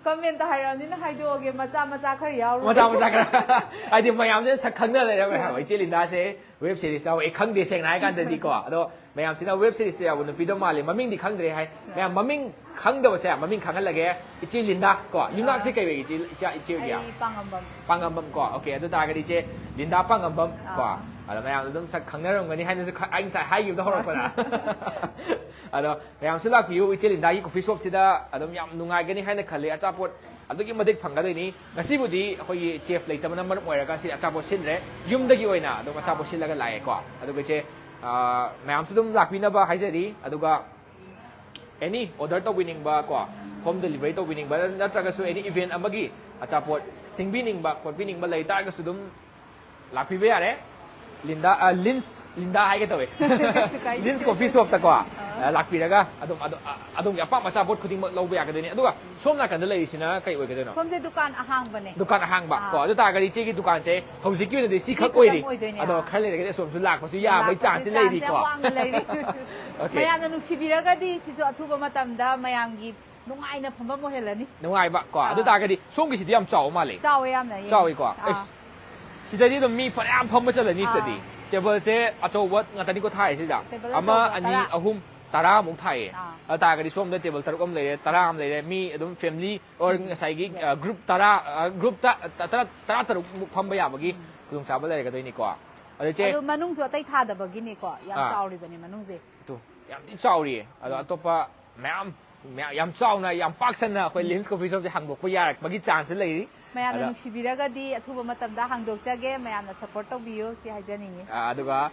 ꯀꯃꯦꯟꯇ ꯍꯥꯏꯔꯕꯅꯤꯅ ꯍꯥꯏꯗꯣꯛꯑꯒꯦ, ꯃꯆꯥ ꯃꯆꯥ ꯈꯔ ꯌꯥꯎꯔꯨ꯫ ꯃꯆꯥ ꯃꯆꯥ ꯈꯔ, ꯍꯥꯏꯗꯤ ꯃꯌꯥꯝꯁꯦ ꯁꯛ ꯈꯪꯅ ꯂꯩꯔꯝꯃꯦ ꯍꯥꯏꯕ, "ꯏꯆꯦ ꯂꯤꯟꯗꯥꯁꯦ ꯋꯦꯕ ꯁꯤꯔꯤꯁ ꯌꯥꯎꯋꯦ, ꯑꯩ ꯈꯪꯗꯦ ꯁꯦꯡꯅ ꯍꯥꯏ ꯀꯥꯟꯗꯗꯤꯀꯣ"꯫ ꯑꯗꯣ ꯃꯌꯥꯝꯁꯤꯅ "ꯋꯦꯕ ꯁꯤꯔꯤꯁꯇ ꯌꯥꯎꯕ ꯅꯨꯄꯤꯗꯣ ꯃꯥꯜꯂꯦ, ꯃꯃꯤꯡꯗꯤ ꯈꯪꯗ꯭ꯔꯦ" ꯍꯥꯏ꯫ ꯃꯌꯥꯝ ꯃꯃꯤꯡ ꯈꯪꯗꯕꯁꯦ ꯃꯃꯤꯡ ꯈꯪꯍꯜꯂꯒꯦ꯫ ꯏꯆꯦ ꯂꯤꯟꯗꯥ ꯀꯣ, ꯌꯨꯝꯅꯥꯛꯁꯦ ꯀꯩ ꯑꯣꯏꯒꯦ ꯏꯆꯦ, ꯏꯆꯦ, ꯏꯆꯦ ꯑꯣꯏꯒꯦ? ꯑꯩ ꯄꯥꯡꯉꯝꯕꯝ꯫ ꯄꯥꯡꯉꯝꯕꯝ ꯀꯣ꯫ ꯑꯣꯀꯦ, ꯑꯗꯨ ꯇꯥꯔꯒꯗꯤ ꯏꯆꯦ ꯂꯤꯟꯗꯥ ꯄꯥꯡꯉꯝꯕꯝ ꯀꯣ꯫ ꯑꯥ꯫ ꯑꯗꯣ ꯃꯌꯥꯝ ꯑꯗꯨꯝ ꯁꯛ ꯈꯪꯅꯔꯝꯒꯅꯤ ꯍꯥꯏꯅꯁꯨ ꯈ-, ꯑꯩ ꯉꯁꯥꯏ ꯍꯥꯏꯈꯤꯕꯗ ꯍꯧꯔꯛꯄꯗ꯫ ꯑꯗꯣ ꯃꯌꯥꯝꯁꯨ ꯂꯥꯛꯄꯤꯌꯨ, ꯏꯆꯦ ꯂꯤꯟꯗꯥꯒꯤ ꯀꯣꯐꯤ ꯁꯣꯞꯁꯤꯗ ꯑꯗꯨꯝ ꯌꯥꯝ ꯅꯨꯡꯉꯥꯏꯒꯅꯤ ꯍꯥꯏꯅ ꯈꯜꯂꯤ꯫ ꯑꯆꯥꯄꯣꯠ ꯑꯗꯨꯛꯀꯤ ꯃꯇꯤꯛ ꯐꯪꯒꯗꯣꯏꯅꯤ꯫ ꯉꯁꯤꯕꯨꯗꯤ ꯑꯩꯈꯣꯏꯒꯤ ꯆꯦꯐ ꯂꯩꯇꯕꯅ ꯃꯔꯝ ꯑꯣꯏꯔꯒ ꯁꯤꯗꯤ ꯑꯆꯥꯄꯣꯠ ꯁꯤꯟꯗ꯭ꯔꯦ, ꯌꯨꯝꯗꯒꯤ ꯑꯣꯏꯅ ꯑꯗꯨꯝ ꯑꯆꯥꯄꯣꯠ ꯁꯤꯜꯂꯒ ꯂꯥꯛꯑꯦꯀꯣ꯫ ꯑꯗꯨꯒ ꯏꯆꯦ, ꯑꯥ, ꯃꯌꯥꯝꯁꯨ ꯑꯗꯨꯝ ꯂꯥꯛꯄꯤꯅꯕ ꯍꯥꯏꯖꯔꯤ꯫ ꯑꯗꯨꯒ ꯑꯦꯅꯤ ꯑꯣꯔꯗꯔ ꯇꯧꯕꯤꯅꯤꯡꯕ ꯀꯣ, ꯍꯣꯝ ꯗꯦꯂꯤꯚꯔꯤ ꯇꯧꯕꯤꯅꯤꯡꯕ ꯅꯠꯇ꯭ꯔꯒꯁꯨ ꯑꯦꯅꯤ ꯏꯚꯦꯟ ꯑꯃꯒꯤ ꯑꯆꯥꯄꯣꯠ ꯁꯤꯡꯕꯤꯅꯤꯡꯕ ꯈꯣꯠꯄꯤꯅꯤꯡꯕ ꯂꯩ ꯇꯥꯔꯒꯁꯨ ꯑꯗꯨꯝ ꯂꯥꯛꯄꯤꯕ ꯌꯥꯔꯦ꯫ ꯂꯤꯟꯗꯥ, ꯑ, ꯂꯤꯟꯁ, ꯂꯤꯟꯗꯥ ꯍꯥꯏꯒꯦ ꯇꯧꯋꯦ꯫ ꯀꯩꯁꯨ ꯀꯥꯏꯗꯦ꯫ ꯂꯤꯟꯁ ꯀꯣꯐꯤ ꯁꯣꯞꯇꯀꯣ, ꯑ, ꯂꯥꯛꯄꯤꯔꯒ ꯑꯗꯨꯝ, ꯑꯗꯨ, ꯑ, ꯑꯗꯣꯝꯒꯤ ꯑꯄꯥꯝꯕ ꯑꯆꯥꯄꯣꯠ ꯈꯨꯗꯤꯡꯃꯛ ꯂꯧꯕ ꯌꯥꯒꯗꯣꯏꯅꯤ꯫ ꯑꯗꯨꯒ ꯁꯣꯝ ꯅꯥꯀꯟꯗ ꯂꯩꯔꯤꯁꯤꯅ ꯀꯩ ꯑꯣꯏꯒꯗꯣꯏꯅꯣ? ꯁꯣꯝꯁꯦ ꯗꯨꯀꯥꯟ ꯑꯍꯥꯡꯕꯅꯦ꯫ ꯗꯨꯀꯥꯟ ꯑꯍꯥꯡꯕ ꯑꯥ꯫ ꯀꯣ꯫ ꯑꯗꯨ ꯇꯥꯔꯒꯗꯤ ꯏꯆꯦꯒꯤ ꯗꯨꯀꯥꯟꯁꯦ ꯍꯧꯖꯤꯛꯀꯤ ꯑꯣꯏꯅꯗꯤ ꯁꯤꯈꯛ ꯁꯤ ꯈꯛꯇꯪ ꯑꯣꯏꯔꯤ꯫ ꯑꯣꯏꯗꯣꯏꯅꯦ꯫ ꯑꯗꯣ ꯑꯥ꯫ ꯈꯔ ꯂꯩꯔꯒꯗꯤ ꯑꯁꯣꯝꯁꯨ ꯂꯥꯛꯄꯁꯨ ꯌꯥꯕꯒꯤ ꯂꯥꯛꯄꯒꯤ ꯆꯥꯟꯁꯁꯤ ꯆꯥꯟꯁꯁꯦ ꯂꯩꯔꯤꯀꯣ꯫ ꯋꯥꯡꯅ ꯂꯩꯔꯤ꯫ ꯑꯣꯀꯦ꯫ ꯃꯌꯥꯝꯅ ꯅꯨꯡꯁꯤꯕꯤꯔꯒꯗꯤ ꯁꯤꯁꯨ ꯑꯊꯨꯕ ꯃꯇꯝꯗ ꯃꯌꯥꯝꯒꯤ ꯅꯨꯡꯉꯥꯏꯅ ꯐꯝꯐꯝ ꯑꯣꯏꯍꯜꯂꯅꯤ꯫ ꯅꯨꯡꯉꯥꯏꯕ ꯀꯣ꯫ ꯑꯗꯨ ꯑꯥ꯫ ꯇꯥꯔꯒꯗꯤ ꯁꯣꯝꯒꯤꯁꯤꯗꯤ ꯌꯥꯝ ꯆꯥꯎꯕ ꯃꯥꯜꯂꯦ꯫ ꯆꯥꯎꯋꯦ ꯌꯥꯝꯅ, ꯌꯦꯡꯉꯣ꯫ ꯆꯥꯎꯋꯤꯀꯣ꯫ ꯑꯥ꯫ ꯑꯩꯁ, ꯁꯤꯗꯗꯤ ꯑꯗꯨꯝ ꯃꯤ ꯐꯅꯌꯥꯝ ꯐꯝꯕ ꯆꯠꯂꯅꯤ ꯁꯤꯗꯗꯤ꯫ ꯑꯥ꯫ ꯇꯦꯕꯜꯁꯦ ꯑꯆꯧꯕ ꯉꯥꯛꯇꯅꯤꯀꯣ ꯊꯥꯔꯤꯁꯤꯗ꯫ ꯇꯦꯕꯜ ꯑꯃ, ꯑꯆꯧꯕ ꯑꯅꯤ, ꯇꯔꯥ꯫ ꯑꯍꯨꯝ, ꯇꯔꯥꯃꯨꯛ ꯊꯥꯏꯌꯦ꯫ ꯑꯥ꯫ ꯑꯗꯨ ꯇꯥꯔꯒꯗꯤ ꯁꯣꯝꯗ ꯇꯦꯕꯜ ꯇꯔꯨꯛ ꯑꯃ ꯂꯩꯔꯦ, ꯇꯔꯥ ꯑꯃ ꯂꯩꯔꯦ, ꯃꯤ ꯑꯗꯨꯝ ꯐꯦꯃꯤꯂꯤ ꯑꯣꯔ ꯉꯁꯥꯏꯒꯤ, ꯑ, ꯒ꯭ꯔꯨꯞ ꯇꯔꯥ, ꯑ, ꯒ꯭ꯔꯨꯞꯇ, ꯑ, ꯇꯔꯥ, ꯇꯔꯥ ꯇꯔꯨꯛꯃꯨꯛ ꯐꯝꯕ ꯌꯥꯕꯒꯤ ꯈꯨꯗꯣꯡꯆꯥꯕ ꯂꯩꯔꯒꯗꯣꯏꯅꯤꯀꯣ꯫ ꯑꯗꯣ ꯏꯆꯦ, ꯑꯗꯨ ꯃꯅꯨꯡꯁꯨ ꯑꯇꯩ ꯊꯥꯗꯕꯒꯤꯅꯤꯀꯣ, ꯌꯥꯝ ꯑꯥ꯫ ꯆꯥꯎꯔꯤꯕꯅꯦ ꯃꯅꯨꯡꯁꯦ꯫ ꯇꯨ, ꯌꯥꯝ ꯊꯤ ꯆꯥꯎꯔꯤꯌꯦ꯫ ꯑꯗꯣ ꯑꯇꯣꯞꯄ ꯃꯌꯥꯝ, ꯃꯌꯥꯝ ꯌꯥꯝ ꯆꯥꯎꯅ, ꯌꯥꯝ ꯄꯥꯛ ꯁꯟꯅ ꯑꯩꯈꯣꯏ ꯂꯤꯟꯁ ꯀꯣꯐꯤ ꯁꯣꯞꯁꯦ ꯍꯥꯡꯗꯣꯛꯄ ꯌꯥꯔꯛꯄꯒꯤ ꯆꯥꯟꯁꯁꯨ ꯂꯩꯔꯤ꯫ ꯃꯌꯥꯝꯅ ꯑꯗ ꯅꯨꯡꯁꯤꯕꯤꯔꯒꯗꯤ ꯑꯊꯨꯕ ꯃꯇꯝꯗ ꯍꯥꯡꯗꯣꯛꯆꯒꯦ, ꯃꯌꯥꯝꯅ ꯁꯞꯄꯣꯔꯠ ꯇꯧꯕꯤꯌꯨ, ꯁꯤ ꯍꯥꯏꯖꯅꯤꯡꯉꯤ꯫ ꯑ, ꯑꯗꯨꯒ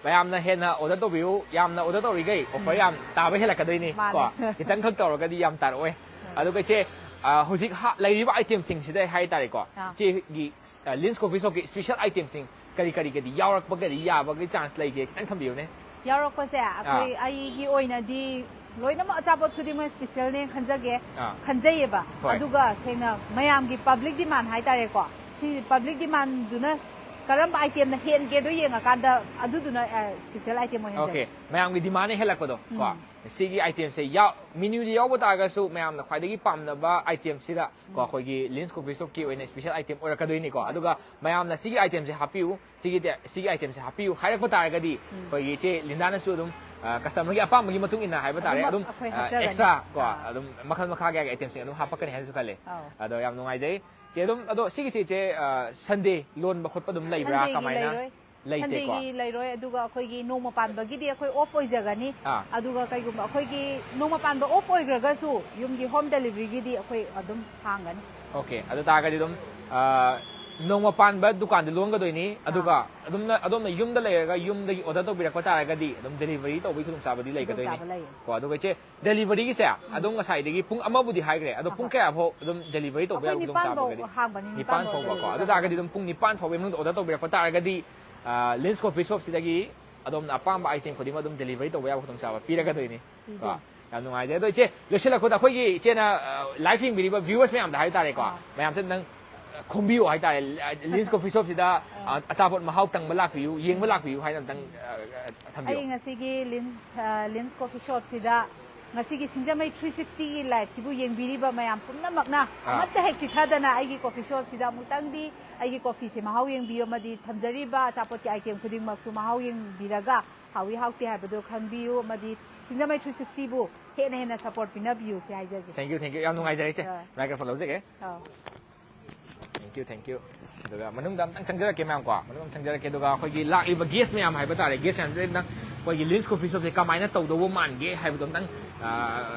ꯃꯌꯥꯝꯅ ꯍꯦꯟꯅ ꯑꯣꯔꯗꯔ ꯇꯧꯕꯤꯌꯨ, ꯌꯥꯝꯅ ꯑꯣꯔꯗꯔ ꯇꯧꯔꯤꯈꯩ ꯑꯣꯐꯔ ꯌꯥꯝ ꯇꯥꯕ ꯍꯦꯜꯂꯛꯀꯗꯣꯏꯅꯤ ꯀꯣ꯫ ꯃꯥꯅꯦ꯫ ꯈꯤꯇꯪ ꯈꯛ ꯇꯧꯔꯒꯗꯤ ꯌꯥꯝ ꯇꯥꯔꯛꯑꯣꯏ꯫ ꯑꯗꯨꯒ ꯏꯆꯦ, ꯑ, ꯍꯧꯖꯤꯛ ꯍꯥ-, ꯂꯩꯔꯤꯕ ꯑꯥꯏꯇꯦꯝꯁꯤꯡꯁꯤꯗ ꯍꯥꯏꯇꯥꯔꯦꯀꯣ, ꯑꯥ꯫ ꯏꯆꯦꯒꯤ, ꯑ, ꯂꯤꯟꯁ ꯀꯣꯐꯤ ꯁꯣꯞꯀꯤ ꯏꯁꯄꯤꯁꯦꯜ ꯑꯥꯏꯇꯦꯝꯁꯤꯡ ꯀꯔꯤ ꯀꯔꯤꯒꯗꯤ ꯌꯥꯎꯔꯛꯄꯒꯗꯤ ꯌꯥꯕꯒꯤ ꯆꯥꯟꯁ ꯂꯩꯒꯦ? ꯈꯤꯇꯪ ꯊꯝꯕꯤꯌꯨꯅꯦ꯫ ꯌꯥꯎꯔꯛꯄꯁꯦ ꯑꯩꯈꯣꯏ, ꯑꯩꯒꯤ ꯑꯣꯏꯅꯗꯤ ꯂꯣꯏꯅꯃꯛ ꯑꯆꯥꯄꯣꯠ ꯈꯨꯗꯤꯡꯃꯛ ꯏꯁꯄꯤꯁꯦꯜꯅꯦ ꯈꯟꯖꯒꯦ, ꯑꯥ꯫ ꯈꯟꯖꯩꯌꯦꯕ꯫ ꯍꯣꯏ꯫ ꯑꯗꯨꯒ ꯁꯦꯡꯅ ꯃꯌꯥꯝꯒꯤ ꯄꯕ꯭ꯂꯤꯛ ꯗꯤꯃꯥꯟ ꯍꯥꯏꯇꯥꯔꯦꯀꯣ, ꯁꯤ ꯄꯕ꯭ꯂꯤꯛ ꯗꯤꯃꯥꯟꯗꯨꯅ ꯀꯔꯝꯕ ꯑꯥꯏꯇꯦꯝꯅ ꯍꯦꯟꯒꯦꯗꯣ ꯌꯦꯡꯉꯀꯥꯟꯗ ꯑꯗꯨꯗꯨꯅ ꯏꯁꯄꯤꯁꯦꯜ ꯑꯥꯏꯇꯦꯝ ꯑꯣꯏꯍꯟꯖꯒꯦ꯫ ꯑꯣꯀꯦ, ꯃꯌꯥꯝꯒꯤ ꯗꯤꯃꯥꯟꯅ ꯍꯦꯜꯂꯛꯄꯗꯣ ꯀꯣ꯫ ꯎꯝ꯫ ꯁꯤꯒꯤ ꯑꯥꯏꯇꯦꯝꯁꯦ ꯌꯥꯎ-, ꯃꯦꯅ꯭ꯌꯨꯗ ꯌꯥꯎꯕ ꯇꯥꯔꯒꯁꯨ ꯃꯌꯥꯝꯅ ꯈ꯭ꯋꯥꯏꯗꯒꯤ ꯄꯥꯝꯅꯕ ꯑꯥꯏꯇꯦꯝꯁꯤꯗ ꯀꯣ, ꯑꯩꯈꯣꯏꯒꯤ ꯂꯤꯟꯁ ꯀꯣꯐꯤ ꯁꯣꯞꯀꯤ ꯑꯣꯏꯅ ꯏꯁꯄꯤꯁꯦꯜ ꯑꯥꯏꯇꯦꯝ ꯑꯣꯏꯔꯛꯀꯗꯣꯏꯅꯤꯀꯣ꯫ ꯑꯗꯨꯒ ꯃꯌꯥꯝꯅ ꯁꯤꯒꯤ ꯑꯥꯏꯇꯦꯝꯁꯦ ꯍꯥꯞꯄꯤꯌꯨ, ꯁꯤꯒꯤ ꯇꯦ-, ꯁꯤꯒꯤ ꯑꯥꯏꯇꯦꯝꯁꯦ ꯍꯥꯞꯄꯤꯌꯨ ꯍꯥꯏꯔꯛꯄ ꯇꯥꯔꯒꯗꯤ ꯑꯩꯈꯣꯏꯒꯤ ꯏꯆꯦ ꯂꯤꯟꯗꯥꯅꯁꯨ ꯑꯗꯨꯝ, ꯑ, ꯀꯁꯇꯃꯔꯒꯤ ꯑꯄꯥꯝꯕꯒꯤ ꯃꯇꯨꯡ ꯏꯟꯅ ꯍꯥꯏꯕ ꯇꯥꯔꯦ, ꯑꯗꯨꯃꯛ ꯑꯗꯨꯝ, ꯑꯩꯈꯣꯏ ꯑ, ꯍꯥꯞꯆꯒꯅꯤ꯫ ꯑꯦꯛꯁꯇ꯭ꯔꯥ ꯀꯣ, ꯑꯥ꯫ ꯑꯗꯨꯝ ꯃꯈꯜ ꯃꯈꯥ ꯀꯌꯥꯒꯤ ꯑꯥꯏꯇꯦꯝꯁꯤꯡ ꯑꯗꯨꯝ ꯍꯥꯞꯄꯛꯀꯅꯤ ꯍꯥꯏꯅꯁꯨ ꯈꯜꯂꯦ꯫ ꯑꯧ꯫ ꯑꯗꯣ ꯌꯥꯝ ꯅꯨꯡꯉꯥꯏꯖꯩ꯫ ꯆꯦ, ꯑꯗꯨꯝ, ꯑꯗꯣ ꯁꯤꯒꯤꯁꯦ ꯏꯆꯦ, ꯑ, ꯁꯟꯗꯦ ꯂꯣꯟꯕ ꯈꯣꯠꯄ ꯑꯗꯨꯝ ꯂꯩꯕ꯭ꯔꯥ? ꯁꯟꯗꯦꯒꯤ ꯀꯃꯥꯏꯅ? ꯂꯩꯔꯣꯏ꯫ ꯂꯩꯇꯦꯀꯣ? ꯁꯟꯗꯦꯒꯤ ꯂꯩꯔꯣꯏ, ꯑꯗꯨꯒ ꯑꯩꯈꯣꯏꯒꯤ ꯅꯣꯡꯃ ꯄꯥꯟꯕꯒꯤꯗꯤ ꯑꯩꯈꯣꯏ ꯑꯣꯐ ꯑꯣꯏꯖꯒꯅꯤ꯫ ꯑꯥ꯫ ꯑꯗꯨꯒ ꯀꯩꯒꯨꯝꯕ ꯑꯩꯈꯣꯏꯒꯤ ꯅꯣꯡꯃ ꯄꯥꯟꯕ ꯑꯣꯐ ꯑꯣꯏꯈ꯭ꯔꯒꯁꯨ ꯌꯨꯝꯒꯤ ꯍꯣꯝ ꯗꯦꯂꯤꯚꯔꯤꯒꯤꯗꯤ ꯑꯩꯈꯣꯏ ꯑꯗꯨꯝ ꯍꯥꯡꯒꯅꯤ꯫ ꯑꯣꯀꯦ, ꯑꯗꯨ ꯇꯥꯔꯒꯗꯤ ꯑꯗꯨꯝ, ꯑ, ꯅꯣꯡꯃ ꯄꯥꯟꯕ ꯗꯨꯀꯥꯟꯗꯤ ꯂꯣꯟꯒꯗꯣꯏꯅꯤ, ꯑꯗꯨꯒ ꯑꯗꯨꯝꯅ, ꯑꯗꯣꯝꯅ ꯌꯨꯝꯗ ꯂꯩꯔꯒ ꯌꯨꯝꯗꯒꯤ ꯑꯣꯔꯗꯔ ꯇꯧꯕꯤꯔꯛꯄ ꯇꯥꯔꯒꯗꯤ ꯑꯗꯨꯝ ꯗꯦꯂꯤꯚꯔꯤ ꯇꯧꯕꯒꯤ ꯈꯨꯗꯣꯡꯆꯥꯕꯗꯤ ꯂꯩꯒꯗꯣꯏꯅꯤ꯫ ꯈꯨꯗꯣꯡꯆꯥꯕ ꯂꯩꯌꯦ꯫ ꯀꯣ, ꯑꯗꯨꯒ ꯏꯆꯦ, ꯗꯦꯂꯤꯚꯔꯤꯒꯤꯁꯦ ꯑꯗꯨꯝ ꯉꯁꯥꯏꯗꯒꯤ ꯄꯨꯡ ꯑꯃꯕꯨꯗꯤ ꯍꯥꯏꯈ꯭ꯔꯦ, ꯑꯗꯣ ꯄꯨꯡ ꯑꯍꯣꯏ꯫ ꯀꯌꯥꯐꯥꯎ ꯑꯗꯨꯝ ꯗꯦꯂꯤꯚꯔꯤ ꯇꯧꯕ ꯑꯩꯈꯣꯏ ꯌꯥꯕ ꯅꯤꯄꯥꯟ ꯐꯥꯎ ꯈꯨꯗꯣꯡꯆꯥꯕꯒꯗꯤ? ꯍꯥꯡꯕꯅꯤ, ꯅꯤꯄꯥꯟ ꯅꯤꯄꯥꯟ ꯐꯥꯎꯕ ꯐꯥꯎ ꯀꯣ꯫ ꯑꯗꯨ ꯇꯥꯔꯒꯗꯤ ꯑꯗꯨꯝ ꯄꯨꯡ ꯅꯤꯄꯥꯟ ꯐꯥꯎꯕꯒꯤ ꯃꯅꯨꯡꯗ ꯑꯣꯔꯗꯔ ꯇꯧꯕꯤꯔꯛꯄ ꯇꯥꯔꯒꯗꯤ, ꯑ, ꯂꯤꯟꯁ ꯀꯣꯐꯤ ꯁꯣꯞꯁꯤꯗꯒꯤ ꯑꯗꯣꯝꯅ ꯑꯄꯥꯝꯕ ꯑꯥꯏꯇꯦꯝ ꯈꯨꯗꯤꯡꯃꯛ ꯑꯗꯨꯝ ꯗꯦꯂꯤꯚꯔꯤ ꯇꯧꯕ ꯌꯥꯕ ꯈꯨꯗꯣꯡꯆꯥꯕ ꯄꯤꯔꯒꯗꯣꯏꯅꯤ꯫ ꯄꯤꯗꯣꯏꯅꯤ꯫ ꯀꯣ? ꯌꯥꯝ ꯅꯨꯡꯉꯥꯏꯖꯩ꯫ ꯑꯗꯣ ꯏꯆꯦ, ꯂꯣꯏꯁꯤꯜꯂꯛꯄꯗ ꯑꯩꯈꯣꯏꯒꯤ ꯏꯆꯦꯅ, ꯑ, ꯂꯥꯏꯚ ꯌꯦꯡꯕꯤꯔꯤꯕ ꯚ꯭ꯌꯨꯋꯔꯁ ꯃꯌꯥꯝꯗ ꯍꯥꯏꯕ ꯇꯥꯔꯦꯀꯣ, ꯑꯥ꯫ ꯃꯌꯥꯝꯁꯦ ꯅꯪ, ꯑ, ꯈꯣꯝꯕꯤꯌꯨ ꯍꯥꯏꯇꯥꯔꯦ꯫ ꯑ, ꯂꯤꯟꯁ ꯀꯣꯐꯤ ꯁꯣꯞꯁꯤꯗ, ꯑ, ꯑꯆꯥꯄꯣꯠ ꯃꯍꯥꯎ ꯇꯪꯕ ꯂꯥꯛꯄꯤꯌꯨ, ꯌꯦꯡꯕ ꯂꯥꯛꯄꯤꯌꯨ ꯍꯥꯏꯅ ꯑꯝꯇꯪ, ꯑ, ꯊꯝꯕꯤꯌꯨ꯫ ꯑꯩ ꯉꯁꯤꯒꯤ ꯂꯤꯟ-, ꯑ, ꯂꯤꯟꯁ ꯀꯣꯐꯤ ꯁꯣꯞꯁꯤꯗ ꯉꯁꯤꯒꯤ ꯁꯤꯡꯖꯃꯩ ꯊ꯭ꯔꯤ ꯁꯤꯛꯁꯇꯤꯒꯤ ꯂꯥꯏꯐꯁꯤꯕꯨ ꯌꯦꯡꯕꯤꯔꯤꯕ ꯃꯌꯥꯝ ꯄꯨꯝꯅꯃꯛꯅ ꯑꯥ꯫ ꯑꯃꯠꯇ ꯍꯦꯛ ꯆꯤꯊꯗꯅ ꯑꯩꯒꯤ ꯀꯣꯐꯤ ꯁꯣꯞꯁꯤꯗ ꯑꯃꯨꯛꯇꯪꯗꯤ ꯑꯩꯒꯤ ꯀꯣꯐꯤꯁꯦ ꯃꯍꯥꯎ ꯌꯦꯡꯕꯤꯌꯨ ꯑꯃꯗꯤ ꯊꯝꯖꯔꯤꯕ ꯑꯆꯥꯄꯣꯠꯀꯤ ꯑꯥꯏꯇꯦꯝ ꯈꯨꯗꯤꯡꯃꯛꯁꯨ ꯃꯍꯥꯎ ꯌꯦꯡꯕꯤꯔꯒ ꯍꯥꯎꯏ ꯍꯥꯎꯇꯦ ꯍꯥꯏꯕꯗꯨ ꯈꯪꯕꯤꯌꯨ ꯑꯃꯗꯤ ꯁꯤꯡꯖꯃꯩ ꯊ꯭ꯔꯤ ꯁꯤꯛꯁꯇꯤꯕꯨ ꯍꯦꯟꯅ ꯍꯦꯟꯅ ꯁꯞꯄꯣꯔꯠ ꯄꯤꯅꯕꯤꯌꯨ ꯁꯤ ꯍꯥꯏꯖꯒꯦ꯫ Thank you, thank you. ꯌꯥꯝ ꯅꯨꯡꯉꯥꯏꯖꯔꯦ ꯏꯆꯦ꯫ ꯑꯥ꯫ ꯃꯥꯏꯀ꯭ꯔꯣꯐꯣꯟ ꯂꯧꯖꯒꯦ꯫ ꯑꯥ꯫ Thank you, thank you. ꯑꯗꯨꯒ ꯃꯅꯨꯡꯗ ꯑꯝꯇꯪ ꯆꯪꯖꯔꯛꯀꯦ, ꯃꯌꯥꯝ ꯀꯣ, ꯃꯅꯨꯡꯗ ꯑꯝꯇꯪ ꯆꯪꯖꯔꯛꯀꯦ꯫ ꯑꯗꯨꯒ ꯑꯩꯈꯣꯏꯒꯤ ꯂꯥꯛꯂꯤꯕ ꯒꯦꯁ ꯃꯌꯥꯝ ꯍꯥꯏꯕ ꯇꯥꯔꯦ, ꯒꯦꯁ ꯃꯌꯥꯝꯁꯤꯗ ꯑꯝꯇꯪ ꯑꯩꯈꯣꯏꯒꯤ ꯂꯤꯟꯁ ꯀꯣꯐꯤ ꯁꯣꯞꯁꯦ ꯀꯃꯥꯏꯅ ꯇꯧꯗꯧꯕ ꯃꯥꯟꯒꯦ ꯍꯥꯏꯕꯗꯣ ꯑꯝꯇꯪ, ꯑ,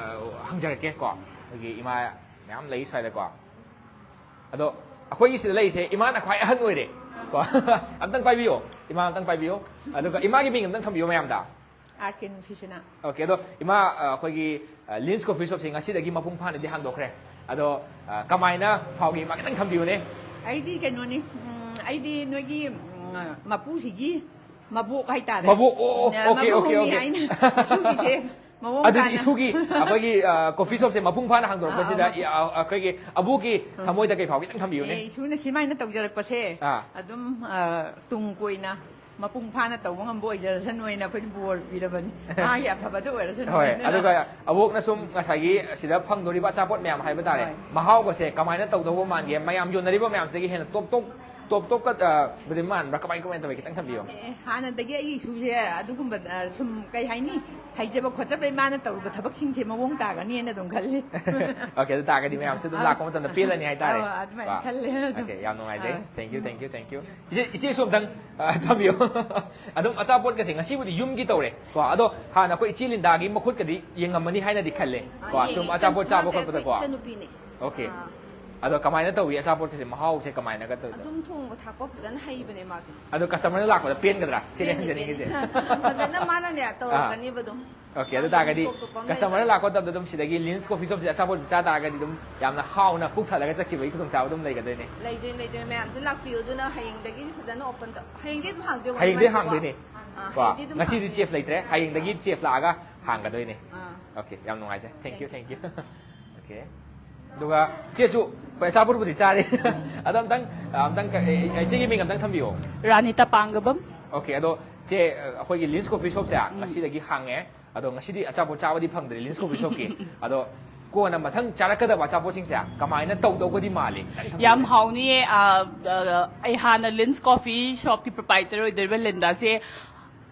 ꯍꯪꯖꯔꯛꯀꯦ ꯀꯣ꯫ ꯑꯩꯈꯣꯏꯒꯤ ꯏꯃꯥ ꯃꯌꯥꯝ ꯂꯩ ꯁ꯭ꯋꯥꯏꯗꯀꯣ꯫ ꯑꯗꯣ ꯑꯩꯈꯣꯏꯒꯤ ꯁꯤꯗ ꯂꯩꯔꯤꯁꯦ ꯏꯃꯥꯅ ꯈ꯭ꯋꯥꯏ ꯑꯍꯟ ꯑꯣꯏꯔꯦ ꯀꯣ꯫ ꯑꯝꯇꯪ ꯄꯥꯏꯕꯤꯌꯣ, ꯏꯃꯥ ꯑꯝꯇꯪ ꯄꯥꯏꯕꯤꯌꯣ꯫ ꯑꯗꯨꯒ ꯏꯃꯥꯒꯤ ꯃꯤꯡ ꯑꯝꯇꯪ ꯊꯝꯕꯤꯌꯣ ꯃꯌꯥꯝꯗ꯫ ꯑꯥꯔ ꯀꯦ ꯅꯨꯡꯁꯤꯁꯅꯥ꯫ ꯑꯣꯀꯦ, ꯑꯗꯣ ꯏꯃꯥ, ꯑ, ꯑꯩꯈꯣꯏꯒꯤ, ꯑ, ꯂꯤꯟꯁ ꯀꯣꯐꯤ ꯁꯣꯞꯁꯦ ꯉꯁꯤꯗꯒꯤ ꯃꯄꯨꯡ ꯐꯥꯅꯗꯤ ꯍꯥꯡꯗꯣꯛꯈ꯭ꯔꯦ꯫ ꯑꯗꯣ, ꯑ, ꯀꯃꯥꯏꯅ ꯐꯥꯎꯒꯦ, ꯏꯃꯥ ꯈꯤꯇꯪ ꯊꯝꯕꯤꯌꯨꯅꯦ꯫ ꯑꯩꯗꯤ ꯀꯩꯅꯣꯅꯤ, ꯎꯝ, ꯑꯩꯗꯤ ꯅꯣꯏꯒꯤ, ꯎꯝ, ꯃꯄꯨꯁꯤꯒꯤ ꯃꯕꯣꯛ ꯍꯥꯏꯇꯥꯔꯦ꯫ ꯃꯕꯣꯛ, ꯑꯣ, ꯑꯣ, ꯎꯝ, ꯑꯣꯀꯦ, ꯑꯣꯀꯦ, ꯃꯕꯣꯛꯅꯤ ꯑꯣꯀꯦ꯫ ꯑꯩꯅ ꯏꯁꯨꯒꯤꯁꯦ ꯃꯑꯣꯡ ꯑꯗꯨꯗꯤ ꯇꯥꯅ꯫ ꯏꯁꯨꯒꯤ ꯑꯩꯈꯣꯏꯒꯤ, ꯑ, ꯀꯣꯐꯤ ꯁꯣꯞꯁꯦ ꯃꯄꯨꯡ ꯐꯥꯅ ꯍꯥꯡꯗꯣꯔꯛꯄꯁꯤꯗ, ꯑꯥ, ꯑꯥ, ꯏ-, ꯑ, ꯑꯩꯈꯣꯏꯒꯤ ꯑꯕꯣꯛꯀꯤ ꯊꯃꯣꯏꯗ ꯀꯩ ꯐꯥꯎꯒꯦ ꯈꯤꯇꯪ ꯊꯝꯕꯤꯌꯨꯅꯦ꯫ ꯑꯦ, ꯏꯁꯨꯅ ꯁꯤꯃꯥꯏꯅ ꯇꯧꯖꯔꯛꯄꯁꯦ ꯑꯥ꯫ ꯑꯗꯨꯝ, ꯑ, ꯇꯨꯡ ꯀꯣꯏꯅ ꯃꯄꯨꯡ ꯐꯥꯅ ꯇꯧꯕ ꯉꯝꯕ ꯑꯣꯏꯖꯔꯁꯅꯨ ꯍꯥꯏꯅ ꯑꯩꯈꯣꯏꯗꯤ ꯕꯣꯔ ꯄꯤꯔꯕꯅꯤ꯫ ꯃꯥꯒꯤ ꯑꯐꯕꯗ ꯑꯣꯏꯔꯁꯅꯨ ꯍꯣꯏ, ꯍꯥꯏꯅ꯫ ꯑꯗꯨꯒ ꯑꯕꯣꯛꯅ ꯁꯨꯝ ꯉꯁꯥꯏꯒꯤ ꯁꯤꯗ ꯐꯪꯗꯣꯔꯤꯕ ꯑꯆꯥꯄꯣꯠ ꯃꯌꯥꯝ ꯍꯥꯏꯕ ꯇꯥꯔꯦ, ꯍꯣꯏ꯫ ꯃꯍꯥꯎꯒꯁꯦ ꯀꯃꯥꯏꯅ ꯇꯧꯗꯧꯕ ꯃꯥꯟꯒꯦ? ꯃꯌꯥꯝ ꯌꯣꯟꯅꯔꯤꯕ ꯃꯌꯥꯝꯁꯤꯗꯒꯤ ꯍꯦꯟꯅ ꯇꯣꯞ ꯇꯣꯞ, ꯇꯣꯞ ꯇꯣꯞꯀ, ꯑ, ꯕꯨꯗꯤ ꯃꯥꯟꯕ꯭ꯔꯥ? ꯀꯃꯥꯏ, ꯀꯃꯥꯏꯅ ꯇꯧꯋꯤ? ꯈꯤꯇꯪ ꯊꯝꯕꯤꯌꯣ꯫ ꯑꯦ, ꯍꯥꯟꯅꯗꯒꯤ ꯑꯩꯒꯤ ꯏꯁꯨꯁꯦ ꯑꯗꯨꯒꯨꯝꯕ, ꯑ, ꯁꯨꯝ ꯀꯩ ꯍꯥꯏꯅꯤ, ꯍꯩꯖꯕ ꯈꯣꯠꯆꯕ ꯏꯃꯥꯅ ꯇꯧꯔꯤꯕ ꯊꯕꯛꯁꯤꯡꯁꯦ ꯃꯑꯣꯡ ꯇꯥꯒꯅꯤꯅ ꯑꯗꯨꯝ ꯈꯜꯂꯤ꯫ ꯑꯣꯀꯦ, ꯑꯗꯨ ꯇꯥꯔꯒꯗꯤ ꯃꯌꯥꯝꯁꯨ ꯑꯗꯨꯝ ꯑꯥ꯫ ꯂꯥꯛꯄ ꯃꯇꯝꯗ ꯄꯦꯜꯂꯅꯤ ꯍꯥꯏꯇꯥꯔꯦ꯫ ꯑꯥ, ꯑꯗꯨꯃꯥꯏꯅ ꯀꯣ? ꯈꯜꯂꯦ ꯑꯗꯨꯝ꯫ ꯑꯣꯀꯦ, ꯌꯥꯝ ꯅꯨꯡꯉꯥꯏꯖꯩ꯫ ꯑꯥ꯫ Thank you, thank you, thank you꯫ ꯏꯆꯦ, ꯏꯆꯦꯁꯨ ꯑꯝꯇꯪ, ꯑ, ꯊꯝꯕꯤꯌꯣ꯫ ꯑꯗꯨꯝ ꯑꯆꯥꯄꯣꯠꯀꯁꯦ ꯉꯁꯤꯕꯨꯗꯤ ꯌꯨꯝꯒꯤ ꯇꯧꯔꯦ ꯀꯣ, ꯑꯗꯣ ꯍꯥꯟꯅ ꯑꯩꯈꯣꯏ ꯏꯆꯦ ꯂꯤꯟꯗꯥꯒꯤ ꯃꯈꯨꯠꯀꯗꯤ ꯌꯦꯡꯉꯝꯃꯅꯤ ꯍꯥꯏꯅꯗꯤ ꯈꯜꯂꯦ ꯀꯣ, ꯑꯥ, ꯁꯨꯝ ꯌꯦꯡꯉꯦ꯫ ꯑꯆꯥꯄꯣꯠ ꯆꯥꯕ ꯃꯥꯁꯦ ꯈꯣꯠꯄꯗꯀꯣ꯫ ꯑꯩꯈꯣꯏ ꯏꯆꯟꯅꯨꯄꯤꯅꯦ꯫ ꯑꯣꯀꯦ꯫ ꯑꯥ꯫ ꯑꯗꯣ ꯀꯃꯥꯏꯅ ꯇꯧꯏ ꯑꯆꯥꯄꯣꯠꯀꯁꯦ, ꯃꯍꯥꯎꯁꯦ ꯀꯃꯥꯏꯅꯒ ꯇꯧꯏ? ꯑꯗꯨꯝ ꯊꯣꯡꯕ ꯊꯥꯛꯄ ꯐꯖꯅ ꯍꯩꯕꯅꯦ ꯃꯥꯁꯦ꯫ ꯑꯗꯣ customer ꯂꯥꯛꯄꯗ ꯄꯦꯟꯒꯗ꯭ꯔꯥ? ꯁꯤꯅꯦ ꯄꯦꯟꯅꯤ, ꯍꯪꯖꯅꯤꯡꯉꯤꯁꯦ꯫ ꯄꯦꯟꯅꯤ꯫ ꯐꯖꯅ ꯃꯥꯅꯅꯦ ꯑꯥ꯫ ꯇꯧꯔꯛꯀꯅꯤꯕ ꯑꯗꯨꯝ꯫ ꯑꯣꯀꯦ, ꯑꯗꯨ ꯃꯥꯒꯤ ꯇꯥꯔꯒꯗꯤ ꯑꯗꯨꯝ ꯇꯣꯞ ꯇꯣꯞꯄ ꯑꯃ customer ꯂꯩꯕꯅꯦ꯫ ꯂꯥꯛꯄ ꯃꯇꯝꯗ ꯑꯗꯨꯝ ꯁꯤꯗꯒꯤ ꯂꯤꯟꯁ ꯀꯣꯐꯤ ꯁꯣꯞꯁꯤꯗ ꯑꯆꯥꯄꯣꯠ ꯆꯥ ꯇꯥꯔꯒꯗꯤ ꯑꯗꯨꯝ ꯌꯥꯝꯅ ꯍꯥꯎꯅ ꯄꯨꯛ ꯊꯜꯂꯒ ꯆꯠꯈꯤꯕꯒꯤ ꯈꯨꯗꯣꯡꯆꯥꯕ ꯑꯗꯨꯝ ꯂꯩꯒꯗꯣꯏꯅꯦ꯫ ꯂꯩꯗꯣꯏꯅꯤ, ꯂꯩꯗꯣꯏꯅꯤ꯫ ꯃꯌꯥꯝꯁꯦ ꯂꯥꯛꯄꯤꯌꯨ꯫ ꯑꯗꯨꯅ ꯍꯌꯦꯡꯗꯒꯤꯗꯤ ꯐꯖꯅ open ꯇꯧ-, ꯍꯌꯦꯡꯗꯤ ꯑꯗꯨꯝ ꯍꯥꯡꯗꯣꯏ ꯍꯌꯦꯡꯗꯤ ꯑꯣꯏꯔꯝꯒꯅꯤꯀꯣ? ꯍꯥꯡꯗꯣꯏꯅꯦ꯫ ꯑꯥ, ꯀꯣ, ꯍꯌꯦꯡꯗꯤ ꯑꯗꯨꯝ ꯉꯁꯤꯗꯤ ꯍꯥꯡꯗꯣꯏꯅꯤ꯫ Chef ꯂꯩꯇ꯭ꯔꯦ, ꯍꯌꯦꯡꯗꯒꯤ Chef ꯂꯥꯛꯑꯒ ꯍꯥꯡꯒꯗꯣꯏꯅꯦ꯫ ꯑꯥ꯫ ꯑꯣꯀꯦ, ꯌꯥꯝ ꯅꯨꯡꯉꯥꯏꯖꯩ꯫ Thank you, thank you꯫ Okay. ꯑꯗꯨꯒ ꯆꯦꯁꯨ ꯑꯩꯈꯣꯏ ꯑꯆꯥꯄꯣꯠꯄꯨꯗꯤ ꯆꯥꯔꯦ꯫ ꯑꯗꯣ ꯑꯝꯇꯪ, ꯑꯝꯇꯪ, ꯑꯦ, ꯏꯆꯦꯒꯤ ꯃꯤꯡ ꯑꯝꯇꯪ ꯊꯝꯕꯤꯌꯣ꯫ ꯔꯥꯅꯤꯇꯥ ꯄꯥꯡꯒꯕꯝ꯫ ꯑꯣꯀꯦ, ꯑꯗꯣ ꯆꯦ, ꯑꯩꯈꯣꯏꯒꯤ ꯂꯤꯟꯁ ꯀꯣꯐꯤ ꯁꯣꯞꯁꯦ ꯎꯝ꯫ ꯉꯁꯤꯗꯒꯤ ꯍꯥꯡꯉꯦ꯫ ꯑꯗꯣ ꯉꯁꯤꯗꯤ ꯑꯆꯥꯄꯣꯠ ꯆꯥꯕꯗꯤ ꯐꯪꯗ꯭ꯔꯦ ꯂꯤꯟꯁ ꯀꯣꯐꯤ ꯁꯣꯞꯀꯤ꯫ ꯑꯗꯣ ꯀꯣꯟꯅ ꯃꯊꯪ ꯆꯥꯔꯛꯀꯗꯕ ꯑꯆꯥꯄꯣꯠꯁꯤꯡꯁꯦ ꯀꯃꯥꯏꯅ ꯇꯧꯗꯧꯒꯗꯤ ꯃꯥꯜꯂꯤ? ꯈꯤꯇꯪ ꯊꯝꯕꯤꯌꯨꯅꯦ꯫ ꯌꯥꯝ ꯍꯥꯎꯅꯤꯌꯦ꯫ ꯑ, ꯑ, ꯑꯩ ꯍꯥꯟꯅ ꯂꯤꯟꯁ ꯀꯣꯐꯤ ꯁꯣꯞꯀꯤ proprietor ꯑꯣꯏꯗꯣꯔꯤꯕ ꯂꯤꯟꯗꯥꯁꯦ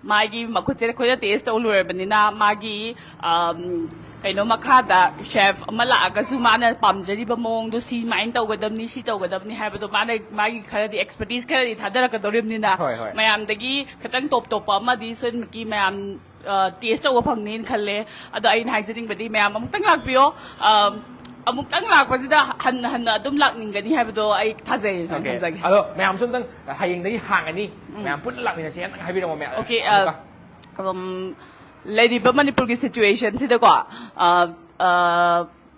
ꯃꯥꯒꯤ ꯃꯈꯨꯠꯁꯦ ꯑꯩꯈꯣꯏꯅ ꯇꯦꯁ ꯇꯧ ꯂꯣꯏꯔꯕꯅꯤꯅ, ꯃꯥꯒꯤ ꯑꯝ, ꯀꯩꯅꯣ ꯃꯈꯥꯗ ꯁꯦꯐ ꯑꯃ ꯂꯥꯛꯑꯒꯁꯨ ꯃꯥꯅ ꯄꯥꯝꯖꯔꯤꯕ ꯃꯑꯣꯡꯗꯣ, ꯁꯤ ꯁꯨꯃꯥꯏꯅ ꯇꯧꯒꯗꯕꯅꯤ, ꯁꯤ ꯇꯧꯒꯗꯕꯅꯤ ꯍꯥꯏꯕꯗꯣ ꯃꯥꯅ, ꯃꯥꯒꯤ ꯈꯔꯗꯤ ꯑꯦꯛꯁꯄꯔꯇꯤꯁ ꯈꯔꯗꯤ ꯊꯥꯗꯔꯛꯀꯗꯧꯔꯤꯕꯅꯤꯅ, ꯍꯣꯏ, ꯍꯣꯏ꯫ ꯃꯌꯥꯝꯗꯒꯤ ꯈꯤꯇꯪ ꯇꯣꯞ ꯇꯣꯞꯄ ꯑꯃꯗꯤ ꯁꯣꯏꯗꯅꯃꯛꯀꯤ ꯃꯌꯥꯝ ꯇꯦꯁ ꯇꯧꯕ ꯐꯪꯅꯤꯅ ꯈꯜꯂꯦ꯫ ꯑꯗꯣ ꯑꯩꯅ ꯍꯥꯏꯖꯅꯤꯡꯕꯗꯤ, ꯃꯌꯥꯝ ꯑꯃꯨꯛꯇꯪ ꯂꯥꯛꯄꯤꯌꯣ꯫ ꯑꯝ, ꯑꯃꯨꯛꯇꯪ ꯂꯥꯛꯄꯁꯤꯗ ꯍꯟꯅ ꯍꯟꯅ ꯑꯗꯨꯝ ꯂꯥꯛꯅꯤꯡꯒꯅꯤ ꯍꯥꯏꯕꯗꯣ ꯑꯩ ꯊꯥꯖꯩ, Okay. ꯊꯝꯖꯒꯦ꯫ ꯑꯗꯣ ꯃꯌꯥꯝꯁꯨ ꯑꯝꯇꯪ ꯍꯌꯦꯡꯗꯒꯤ ꯍꯥꯡꯉꯅꯤ, ꯃꯌꯥꯝ ꯄꯨꯟꯅ ꯂꯥꯛꯃꯤꯟꯅꯁꯦ, ꯑꯝꯇꯪ ꯍꯥꯏꯕꯤꯔꯝꯃꯣ ꯃꯌꯥꯝ꯫ Okay, ꯑꯃꯨꯛꯀ꯫ ꯑꯝ, ꯂꯩꯔꯤꯕ ꯃꯅꯤꯄꯨꯔꯒꯤ ꯁꯤꯆꯨꯋꯦꯁꯟꯁꯤꯗꯀꯣ, ꯑ, ꯑ,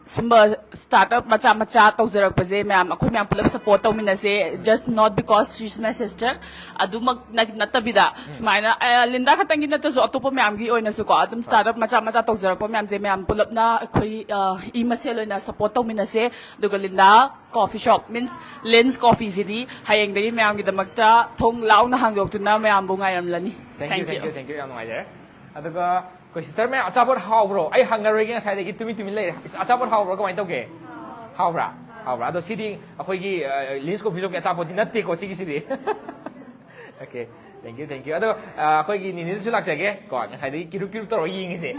ꯁꯨꯝꯕ ꯁ꯭ꯇꯥꯔꯠ ꯑꯞ ꯃꯆꯥ ꯃꯆꯥ ꯇꯧꯖꯔꯛꯄꯁꯦ ꯃꯌꯥꯝ, ꯑꯩꯈꯣꯏ ꯃꯌꯥꯝ ꯄꯨꯂꯞ support ꯇꯧꯃꯤꯟꯅꯁꯦ, just not because she's my sister, ꯑꯗꯨꯃꯛ ꯅꯠ- ꯅꯠꯇꯕꯤꯗ, ꯁꯨꯃꯥꯏꯅ, ꯑ, ꯂꯤꯟꯗꯥ ꯈꯛꯇꯪꯒꯤ ꯅꯠꯇ꯭ꯔꯁꯨ ꯑꯇꯣꯞꯄ ꯃꯌꯥꯝꯒꯤ ꯑꯣꯏꯅꯁꯨꯀꯣ, ꯑꯗꯨꯝ ꯁ꯭ꯇꯥꯔꯠ ꯑꯞ ꯃꯆꯥ ꯃꯆꯥ ꯇꯧꯖꯔꯛꯄ ꯃꯌꯥꯝꯁꯦ ꯃꯌꯥꯝ ꯄꯨꯂꯞꯅ ꯑꯩꯈꯣꯏ, ꯑ, ꯏ ꯃꯁꯦꯜ ꯑꯣꯏꯅ ꯁꯄꯣꯔꯠ ꯇꯧꯃꯤꯟꯅꯁꯦ꯫ ꯑꯗꯨꯒ Linda coffee shop, means Lin's Coffee ꯁꯤꯗꯤ ꯍꯌꯦꯡꯗꯒꯤ ꯃꯌꯥꯝꯒꯤꯗꯃꯛꯇ ꯊꯣꯡ ꯂꯥꯎꯅ ꯍꯥꯡꯗꯣꯛꯇꯨꯅ ꯃꯌꯥꯝꯕꯨ ꯉꯥꯏꯔꯝꯂꯅꯤ꯫ Thank you, thank you, thank you, ꯌꯥꯝ ꯅꯨꯡꯉꯥꯏꯖꯔꯦ꯫ ꯑꯗꯨꯒ ꯑꯩꯈꯣꯏ ꯁꯤꯁꯇꯔ ꯃꯌꯥꯝ, ꯑꯆꯥꯄꯣꯠ ꯍꯥꯎꯕ꯭ꯔꯣ? ꯑꯩ ꯍꯪꯉꯔꯣꯏꯒꯦ, ꯉꯁꯥꯏꯗꯒꯤ ꯇꯨꯃꯤꯟ ꯇꯨꯃꯤꯟ ꯂꯩꯔꯦ꯫ ꯑꯆꯥꯄꯣꯠ ꯍꯥꯎꯕ꯭ꯔꯣ, ꯀꯃꯥꯏꯅ ꯇꯧꯒꯦ? ꯍꯥꯎꯕ꯭ꯔꯥ? ꯍꯥꯎꯕ꯭ꯔꯥ? ꯑꯗꯣ ꯁꯤꯗꯤ ꯑꯩꯈꯣꯏꯒꯤ ꯂꯤꯟꯁ ꯀꯣꯐꯤ ꯁꯣꯞꯀꯤ ꯑꯆꯥꯄꯣꯠꯇꯤ ꯅꯠꯇꯦꯀꯣ ꯁꯤꯒꯤꯁꯤꯗꯤ꯫ Okay, thank you, thank you. ꯑꯗꯣ ꯑ, ꯑꯩꯈꯣꯏꯒꯤ ꯅꯤꯅꯦꯗꯁꯨ ꯂꯥꯛꯆꯒꯦ ꯀꯣ, ꯉꯁꯥꯏꯗꯒꯤ ꯀꯤꯔꯨꯞ ꯀꯤꯔꯨꯞ ꯇꯧꯔꯒ ꯌꯦꯡꯉꯤꯁꯦ꯫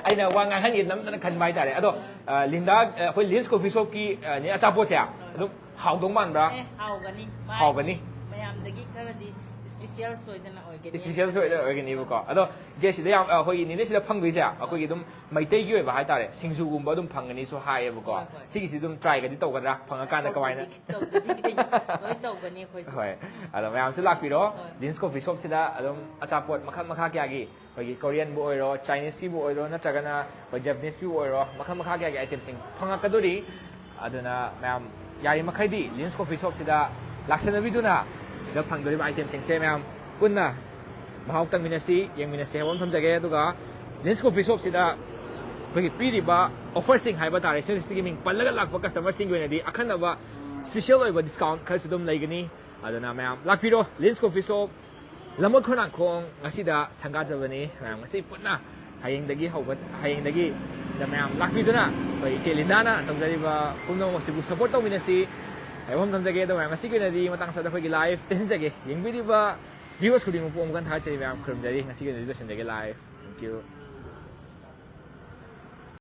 ꯑꯩꯅ ꯋꯥ ꯉꯥꯡꯍꯟꯒꯦ ꯅꯝꯗꯅ ꯈꯟꯕ ꯍꯥꯏꯇꯥꯔꯦ꯫ ꯑꯗꯣ ꯑ, ꯂꯤꯟꯗꯥ, ꯑ, ꯑꯩꯈꯣꯏ ꯂꯤꯟꯁ ꯀꯣꯐꯤ ꯁꯣꯞꯀꯤ ꯑ, ꯅꯦ, ꯑꯆꯥꯄꯣꯠꯁꯦ ꯑꯗꯨꯝ ꯍꯥꯎꯗꯧ ꯃꯥꯟꯕ꯭ꯔꯥ? ꯑꯦ, ꯍꯥꯎꯒꯅꯤ꯫ ꯃꯥꯒꯤ ꯍꯥꯎꯒꯅꯤ꯫ ꯃꯌꯥꯝꯗꯒꯤ ꯈꯔꯗꯤ ꯏꯁꯄꯤꯁꯤꯌꯦꯜ ꯁꯣꯏꯗꯅ ꯑꯣꯏꯒꯅꯤ꯫ ꯏꯁꯄꯤꯁꯤꯌꯦꯜ ꯁꯣꯏꯗꯅ ꯑꯣꯏꯒꯅꯤꯕꯀꯣ꯫ ꯑꯗꯣ ꯏꯆꯦ, ꯁꯤꯗ ꯌꯥꯝ, ꯑꯩꯈꯣꯏꯒꯤ ꯅꯤꯅꯦ ꯁꯤꯗ ꯐꯪꯗꯣꯏꯁꯦ ꯑꯩꯈꯣꯏꯒꯤ ꯑꯗꯨꯝ ꯃꯩꯇꯩꯒꯤ ꯑꯣꯏꯕ ꯍꯥꯏꯇꯥꯔꯦ, ꯁꯤꯡꯖꯨꯒꯨꯝꯕ ꯑꯗꯨꯝ ꯐꯪꯒꯅꯤꯁꯨ ꯍꯥꯏꯌꯦꯕꯀꯣ꯫ ꯍꯣꯏ, ꯍꯣꯏ꯫ ꯁꯤꯒꯤꯁꯤ ꯑꯗꯨꯝ ꯇ꯭ꯔꯥꯏꯒꯗꯤ ꯇꯧꯒꯗ꯭ꯔꯥ, ꯐꯪꯉꯀꯥꯟꯗ ꯀꯃꯥꯏꯅ? ꯇꯧꯒꯅꯤ, ꯇꯧꯒꯅꯤ, ꯂꯣꯏ ꯇꯧꯒꯅꯤ ꯑꯩꯈꯣꯏꯁꯨ꯫ ꯍꯣꯏ, ꯑꯗꯣ ꯃꯌꯥꯝꯁꯨ ꯂꯥꯛꯄꯤꯔꯣ꯫ ꯍꯣꯏ꯫ ꯂꯤꯟꯁ ꯀꯣꯐꯤ ꯁꯣꯞꯁꯤꯗ ꯑꯗꯨꯝ ꯑꯆꯥꯄꯣꯠ ꯃꯈꯜ ꯃꯈꯥ ꯀꯌꯥꯒꯤ, ꯑꯩꯈꯣꯏꯒꯤ ꯀꯣꯔꯤꯌꯟꯕꯨ ꯑꯣꯏꯔꯣ, ꯆꯥꯏꯅꯤꯁꯀꯤꯕꯨ ꯑꯣꯏꯔꯣ, ꯅꯠꯇ꯭ꯔꯒꯅ ꯑꯩꯈꯣꯏ ꯖꯄꯅꯤꯁꯀꯤꯕꯨ ꯑꯣꯏꯔꯣ, ꯃꯈꯜ ꯃꯈꯥ ꯀꯌꯥꯒꯤ ꯑꯥꯏꯇꯦꯝꯁꯤꯡ ꯐꯪꯉꯛꯀꯗꯣꯔꯤ꯫ ꯑꯗꯨꯅ ꯃꯌꯥꯝ ꯌꯥꯔꯤꯃꯈꯩꯗꯤ ꯂꯤꯟꯁ ꯀꯣꯐꯤ ꯁꯣꯞꯁꯤꯗ ꯂꯥꯛꯁꯟꯅꯕꯤꯗꯨꯅ, ꯁꯤꯗ ꯐꯪꯗꯣꯔꯤꯕ ꯑꯥꯏꯇꯦꯝꯁꯤꯡꯁꯦ ꯃꯌꯥꯝ ꯄꯨꯟꯅ ꯃꯍꯥꯎ ꯇꯪꯃꯤꯟꯅꯁꯤ, ꯌꯦꯡꯃꯤꯟꯅꯁꯤ ꯍꯥꯏꯕ ꯑꯃ ꯊꯝꯖꯒꯦ꯫ ꯑꯗꯨꯒ ꯂꯤꯟꯁ ꯀꯣꯐꯤ ꯁꯣꯞꯁꯤꯗ ꯑꯩꯈꯣꯏꯒꯤ ꯄꯤꯔꯤꯕ ꯑꯣꯐꯔꯁꯤꯡ ꯍꯥꯏꯕ ꯇꯥꯔꯦ, ꯁꯤꯒꯤ ꯃꯤꯡ ꯄꯜꯂꯒ ꯂꯥꯛꯄ ꯀꯁꯇꯃꯔꯁꯤꯡꯒꯤ ꯑꯣꯏꯅꯗꯤ ꯑꯈꯟꯅꯕ ꯏꯁꯄꯤꯁꯤꯌꯦꯜ ꯑꯣꯏꯕ ꯗꯤꯁꯀꯥꯎꯟ ꯈꯔꯁꯨ ꯑꯗꯨꯝ ꯂꯩꯒꯅꯤ꯫ ꯑꯗꯨꯅ ꯃꯌꯥꯝ ꯂꯥꯛꯄꯤꯔꯣ, ꯂꯤꯟꯁ ꯀꯣꯐꯤ ꯁꯣꯞ, ꯂꯝꯃꯣꯠ ꯈꯣꯡꯅꯥꯡꯈꯣꯡ ꯉꯁꯤꯗ ꯁꯪꯒꯥꯖꯕꯅꯤ꯫ ꯃꯌꯥꯝ ꯉꯁꯤ ꯄꯨꯟꯅ ꯍꯌꯦꯡꯗꯒꯤ ꯍꯧꯕ, ꯍꯌꯦꯡꯗꯒꯤ ꯁꯤꯗ ꯃꯌꯥꯝ ꯂꯥꯛꯄꯤꯗꯨꯅ ꯑꯩꯈꯣꯏ ꯏꯆꯦ ꯂꯤꯟꯗꯥꯅ ꯇꯧꯖꯔꯤꯕ ꯄꯨꯝꯅꯃꯛꯁꯤꯕꯨ ꯁꯄꯣꯔꯠ ꯇꯧꯃꯤꯟꯅꯁꯤ ꯍꯥꯏꯕ ꯑꯃ ꯊꯝꯖꯒꯦ꯫ ꯑꯗꯣ ꯃꯌꯥꯝ ꯉꯁꯤꯒꯤ ꯑꯣꯏꯅꯗꯤ ꯃꯇꯥꯡ ꯑꯁꯤꯗ ꯑꯩꯈꯣꯏꯒꯤ ꯂꯥꯏꯐ ꯇꯦꯟꯖꯒꯦ꯫ ꯌꯦꯡꯕꯤꯔꯤꯕ Viewers ꯈꯨꯗꯤꯡꯃꯛꯄꯨ ꯑꯃꯨꯛ ꯍꯟꯅ ꯊꯥꯒꯠꯆꯔꯤ ꯃꯌꯥꯝ, ꯈꯨꯔꯨꯝꯖꯔꯤ꯫ ꯉꯁꯤꯒꯤ ꯑꯣꯏꯅꯗꯤ ꯂꯣꯏꯁꯤꯟꯖꯒꯦ live. Thank you.